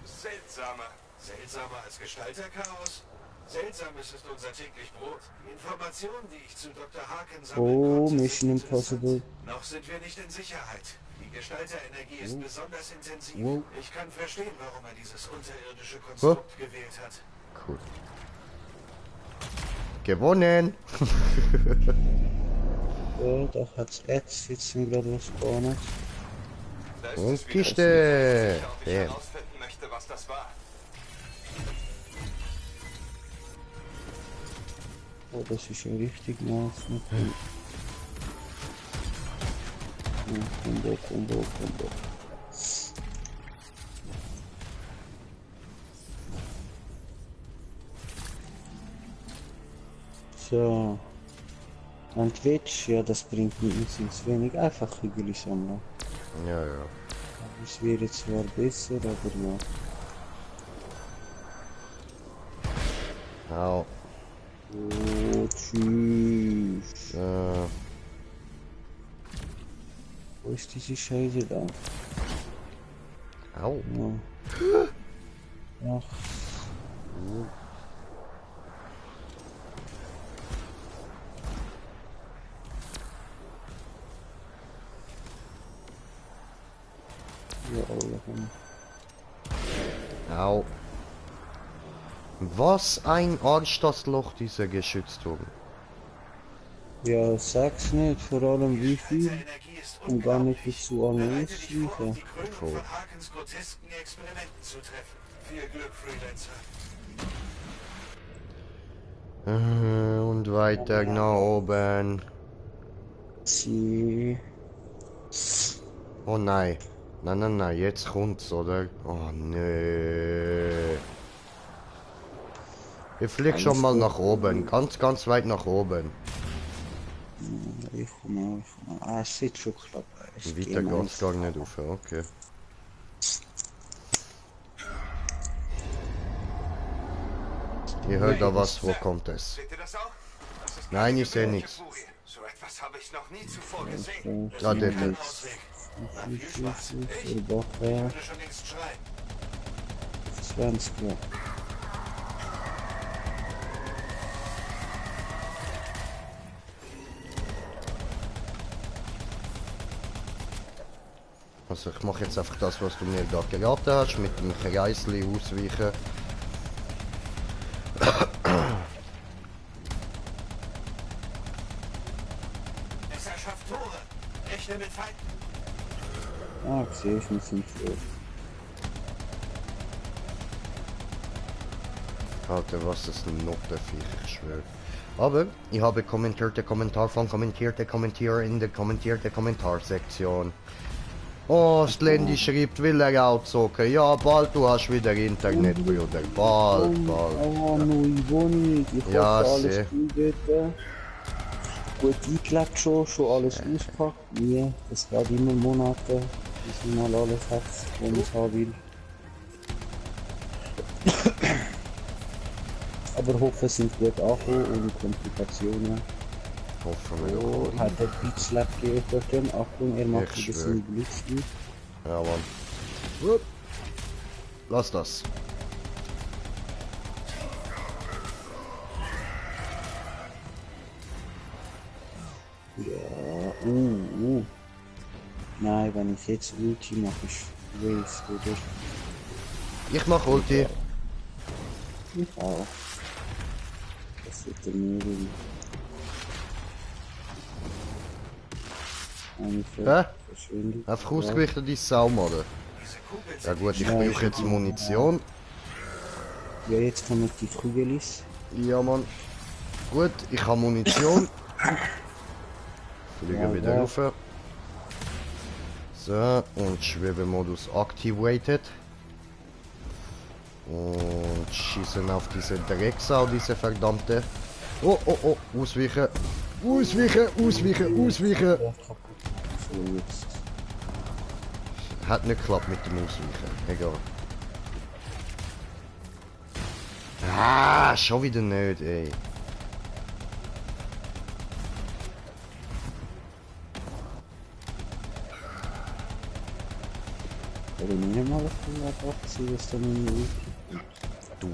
seltsamer? Seltsamer als Gestalterchaos? Seltsames ist unser täglich Brot. Die Informationen, die ich zu Dr. Harken sammeln Oh, konnte, Mission sind Impossible. interessant. Noch sind wir nicht in Sicherheit. Die Gestalterenergie ist besonders intensiv. Oh. Ich kann verstehen, warum er dieses unterirdische Konstrukt gewählt hat. Cool. Gewonnen! Ja, da hat's jetzt sind gerade was spawnen. Da ist Und es wieder. Kiste! Sicher, ob ich Bam. herausfinden möchte, was das war. Oh, das ist ja richtig nice. Mit dem Combo. So. Und Twitch, ja, das bringt mir ins wenig. Einfach Hügel sammeln. Ja, ja. Es wäre zwar besser, aber ja. Au. Oh, tschüss. Wo ist diese Scheiße da? Au. Ja. Ach. Ja, alle haben. Au. Was ein Arsch das Loch, dieser Geschützturm. Ja, sag's nicht, vor allem wie viel Energie ist und gar nicht bis unglaublich. zu alle Bereite dich vor, auf ausweichen. die Krönung Voll. von Harkens grotesken Experimenten zu treffen. Viel Glück, Freelancer. Und weiter nach oben. Sie. Oh nein. Nein, nein, nein, jetzt kommt's, oder? Oh nee. Ich flieg schon mal nach oben, ganz, ganz weit nach oben. Ich komme. Ah, es sieht schon klar. Es Weiter geht geht's gar nicht auf, okay. Ihr hört da was, wo kommt es? Seht ihr das auch? Das ist Nein, keine ich seh gewöhnliche nichts. Furie. So etwas habe ich noch nie zuvor gesehen. Ah, der Kein da. Ausweg. Na, viel Spaß. Ich Doch, ja, würde schon längst schreien. 20, ja. Also ich mache jetzt einfach das, was du mir da geraten hast, mit dem Kreisli ausweichen. Es erschafft Tore. Rechne mit Feinden. Ah, sehe ich, wir sind für. Alter, was ist ein Nottenviech, ich schwöre. Aber ich habe kommentierte Kommentar von kommentierte Kommentier in der kommentierte Kommentarsektion. Oh, Slendy schreibt, will er outzocken. Ja, bald du hast wieder Internet, Bruder. Bald, bald. Oh, neue Wohnung. Ich Ja, hoffe, alles sehr. gut dort. Gut eingelebt schon alles ausgepackt. Nie, das geht immer Monate, bis man mal alles hat, wo man es haben will. Aber hoffe, es sind gut angekommen, ohne Komplikationen. Hoffen wir Oh, doch. hat der Beatslap gegeben dort. Achtung, er macht Ich wieder schwör. seine Blitze. Ja, Mann. Wupp. Lass das. Ja, Nein, wenn ich jetzt Ulti mache, ist Waste, oder? Ich mach Ulti. Ich auch. Das wird der Müll. Hä? Verschwindet. Einfach ausgerichtet die Sau, oder? Diese Kugeln Ja sind gut, ich Ja, brauche ich- jetzt Munition. Ja, jetzt kommen die Kugelis. Ja, Mann. Gut, ich habe Munition. Fliegen Ja, wieder ja. rauf. So, und Schwebemodus activated. Und schießen auf diese Drecksau, diese verdammte. Oh, oh, oh, ausweichen. Ausweichen, ausweichen, ausweichen. Ja, kaputt. So, jetzt. Hat nicht geklappt mit dem Ausweichen. Egal. Ah, schon wieder nicht, ey. Oder nicht mal auf den Weg abziehen, was dann in die Ulti. Du,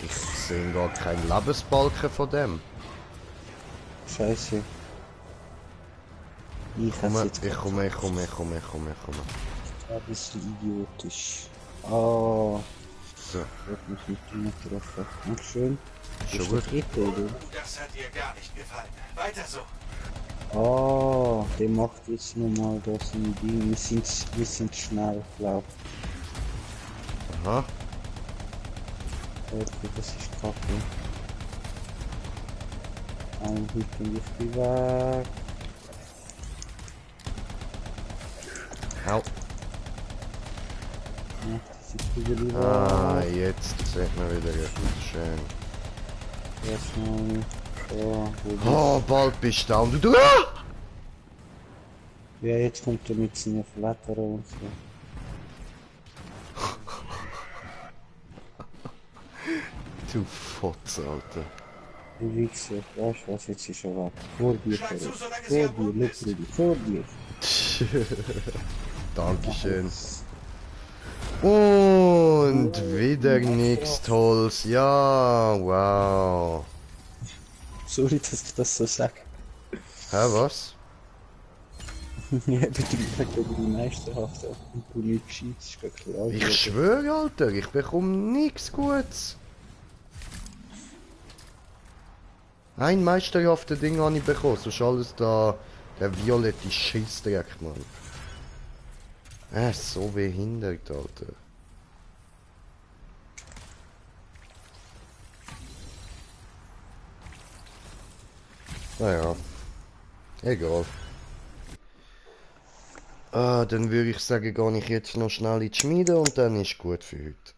ich sehe gar keinen Lebensbalken von dem. Scheiße. Ich hab's Komme, jetzt ich komme. ein bisschen idiotisch. Ah, So, ich hab mich nicht immer getroffen. Ach, schön. schon Ist gut. der dritte, oder? Das hat dir gar nicht gefallen. Weiter so. Ah, der macht jetzt nochmal das ein Ding. Wir sind schnell, glaub Aha. ich. Okay, das ist kacke. Ein Hit und ich bin weg. Au. Ja, das ist Kugel Ah, weg. jetzt sieht man wieder richtig schön. Erstmal. So, wo bist Oh, bald bist du down. Du. Ah! Ja, jetzt kommt er mit seinen Flattern und so. Du Fotze, Alter. Du Wichser, weißt du was, jetzt ist er weg. Vor dir, Schlag zu, Ferris. solange sie Vor am Boden dir, ist. Lübrudi, vor dir. Dankeschön. Und wieder nichts Tolles. Ja, wow. Sorry, dass ich das so sag. Hä, was? Ja, wegen die Meisterhaften. Und du nicht gescheit, ist gar klar. Ich schwöre, Alter, ich bekomme nichts Gutes. Ein meisterhafte Ding habe ich bekommen, sonst alles da der violette Scheissdreck, Mann. Er ist so behindert, Alter. Naja, egal. Ah, dann würde ich sagen, gehe ich jetzt noch schnell in die Schmiede und dann ist gut für heute.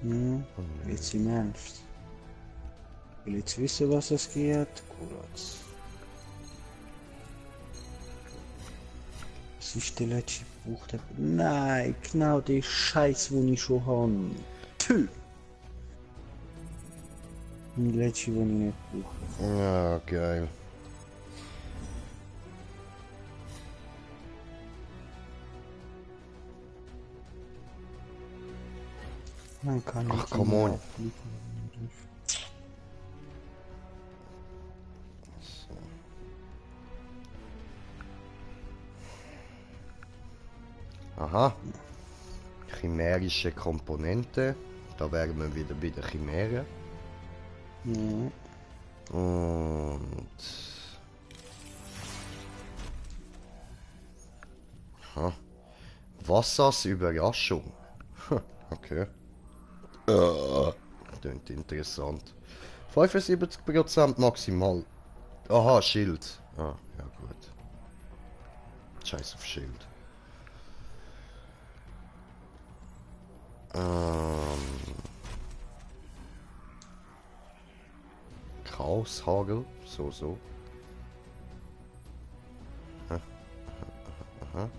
Hm, jetzt im Ernst. Ich will jetzt wissen, was es geht. Kurz. Was ist der letzte Buch? Nein, genau der Scheiß, den ich schon habe. Tü! Die letzte, die ich nicht brauche. Ja, geil. Man kann Ach, nicht come immer on. auffliegen. Aha. Chimärische Komponente. Da wären wir wieder bei den Chimären. Ja. Und... Aha. Wassers Überraschung. Okay. Klingt interessant. 75% maximal. Aha, Schild. Ah, ja gut. Scheiß auf Schild. Chaoshagel. So. Aha.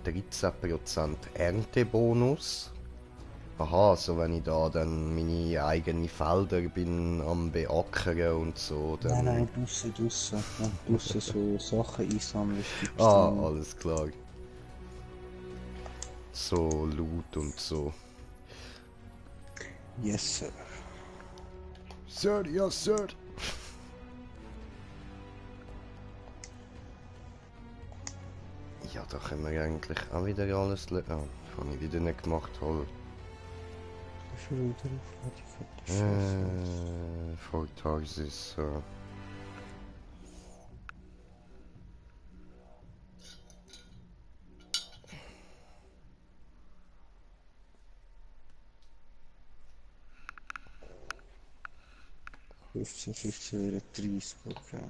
%13 Erntebonus. Aha, also wenn ich da dann meine eigenen Felder bin am Beackern und so, dann... Nein, draussen. Wenn du draussen so Sachen einsammelst, gibst du Ah, dann... alles klar. So Loot und so. Yes, sir. Sir, ja, Sir. Ja, da können wir eigentlich auch wieder alles... Ah, habe ich wieder nicht gemacht, halt. Schon wieder auf die Scheiße. Vortags ist so. Fünfzehn wäre 30, okay.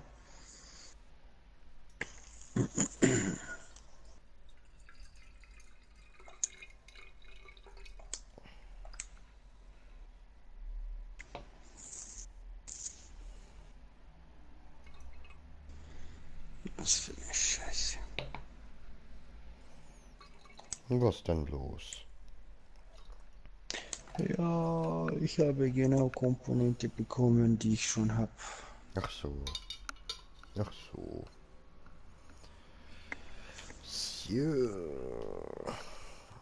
Was für eine Scheiße. Was denn los? Ja, ich habe genau Komponente bekommen, die ich schon habe. Ach so. Ach so. So.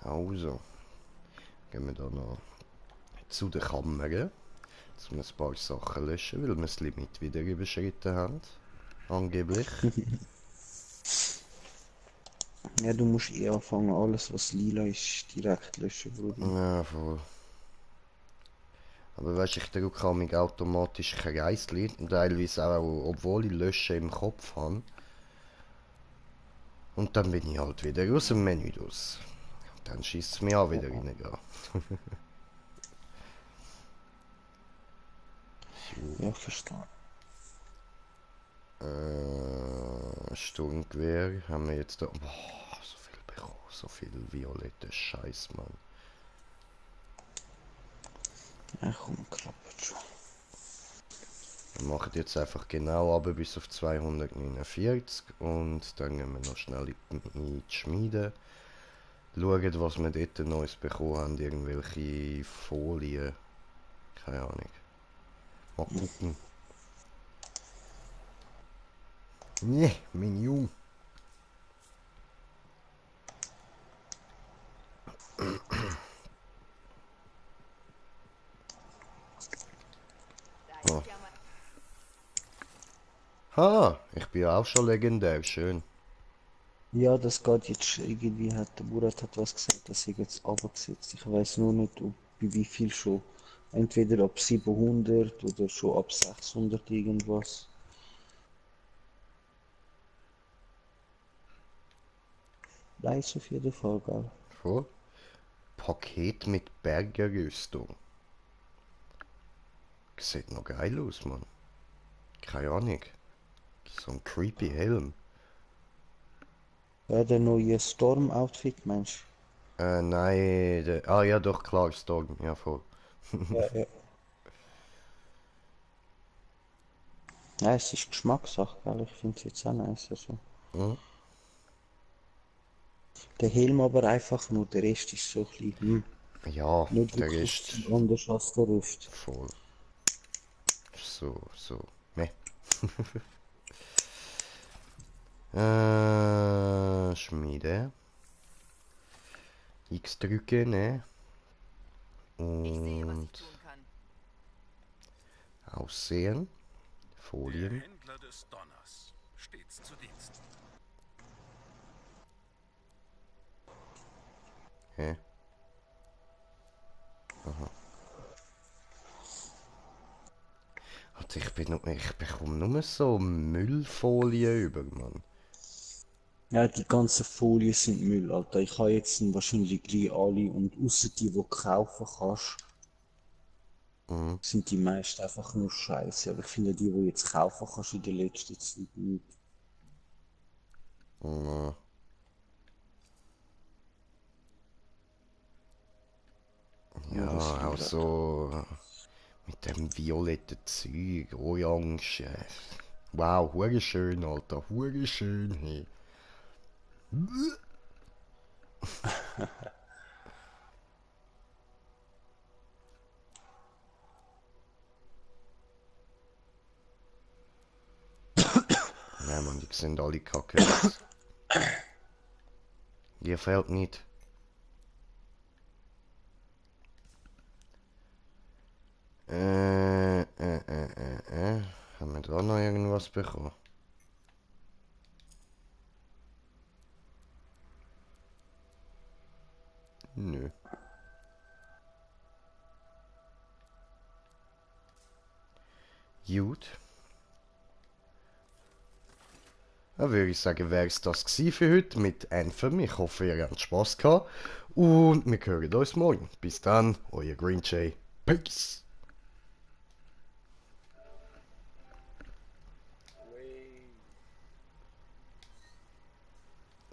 Also. Gehen wir da noch zu der Kamera. Um ein paar Sachen löschen, weil wir das Limit wieder überschritten haben. Angeblich. Ja, du musst eh anfangen, alles was lila ist, direkt löschen, Bruder. Ja, voll. Aber weißt du, ich drücke auch mich automatisch Kreisli, teilweise auch, obwohl ich Löschen im Kopf habe. Und dann bin ich halt wieder aus dem Menü raus. Dann schießt es mich auch wieder rein. Ja, verstehe. Sturmgewehr haben wir jetzt da. Boah, so viel bekommen, so viel violette Scheiß, Mann. Ja, komm, klappt schon. Wir machen jetzt einfach genau runter bis auf 249 und dann gehen wir noch schnell in die Schmiede. Schauen, was wir dort Neues bekommen haben. Irgendwelche Folien. Keine Ahnung. Mal gucken. Nee, mein Junge. Oh. Ha, ich bin auch schon legendär. Schön. Ja, das geht jetzt irgendwie, hat der Murat hat was gesagt, dass ich jetzt runtergesetzt. Ich weiß nur nicht, ob, bei wie viel schon. Entweder ab 700 oder schon ab 600 irgendwas. Nice auf jeden Fall, gell? Voll. Paket mit Bergerrüstung. Sieht noch geil aus, Mann. Keine Ahnung. So ein creepy Helm. Ja, der neue Storm-Outfit, meinst Nein. Ah ja, doch, klar, Storm. Ja, voll. du? Ja, ja. Ja, es ist Geschmackssache, gell? Ich finde es jetzt auch nice. Also. Hm? Der Helm aber einfach nur, der Rest ist so ein bisschen, Ja, nicht der wirklich ist viel anders als der Rest. voll. So. Meh. Schmiede. X drücken, ne? Und Aussehen. Der Folien. Händler des Donners. Stets zu Dienst. Hä? Also ich bekomme nur so Müllfolien über, Mann. Ja, die ganzen Folien sind Müll, Alter. Ich habe jetzt wahrscheinlich gleich alle und außer die du kaufen kannst, Mhm. sind die meisten einfach nur Scheiße. Aber ich finde die du jetzt kaufen kannst in der letzten Zeit nicht. Mhm. Ja, das Ja, auch Lila. so mit dem violetten Zeug, orange. Wow, hure schön, Alter, hure schön, hey. Ja, Mann, die sehen alle kacke aus. Dir fehlt nicht. Haben wir da noch irgendwas bekommen? Nö. Gut. Dann würde ich sagen, wäre es das gewesen für heute mit Anthem. Ich hoffe, ihr habt Spaß gehabt. Und wir hören uns morgen. Bis dann, euer Green Jay. Peace.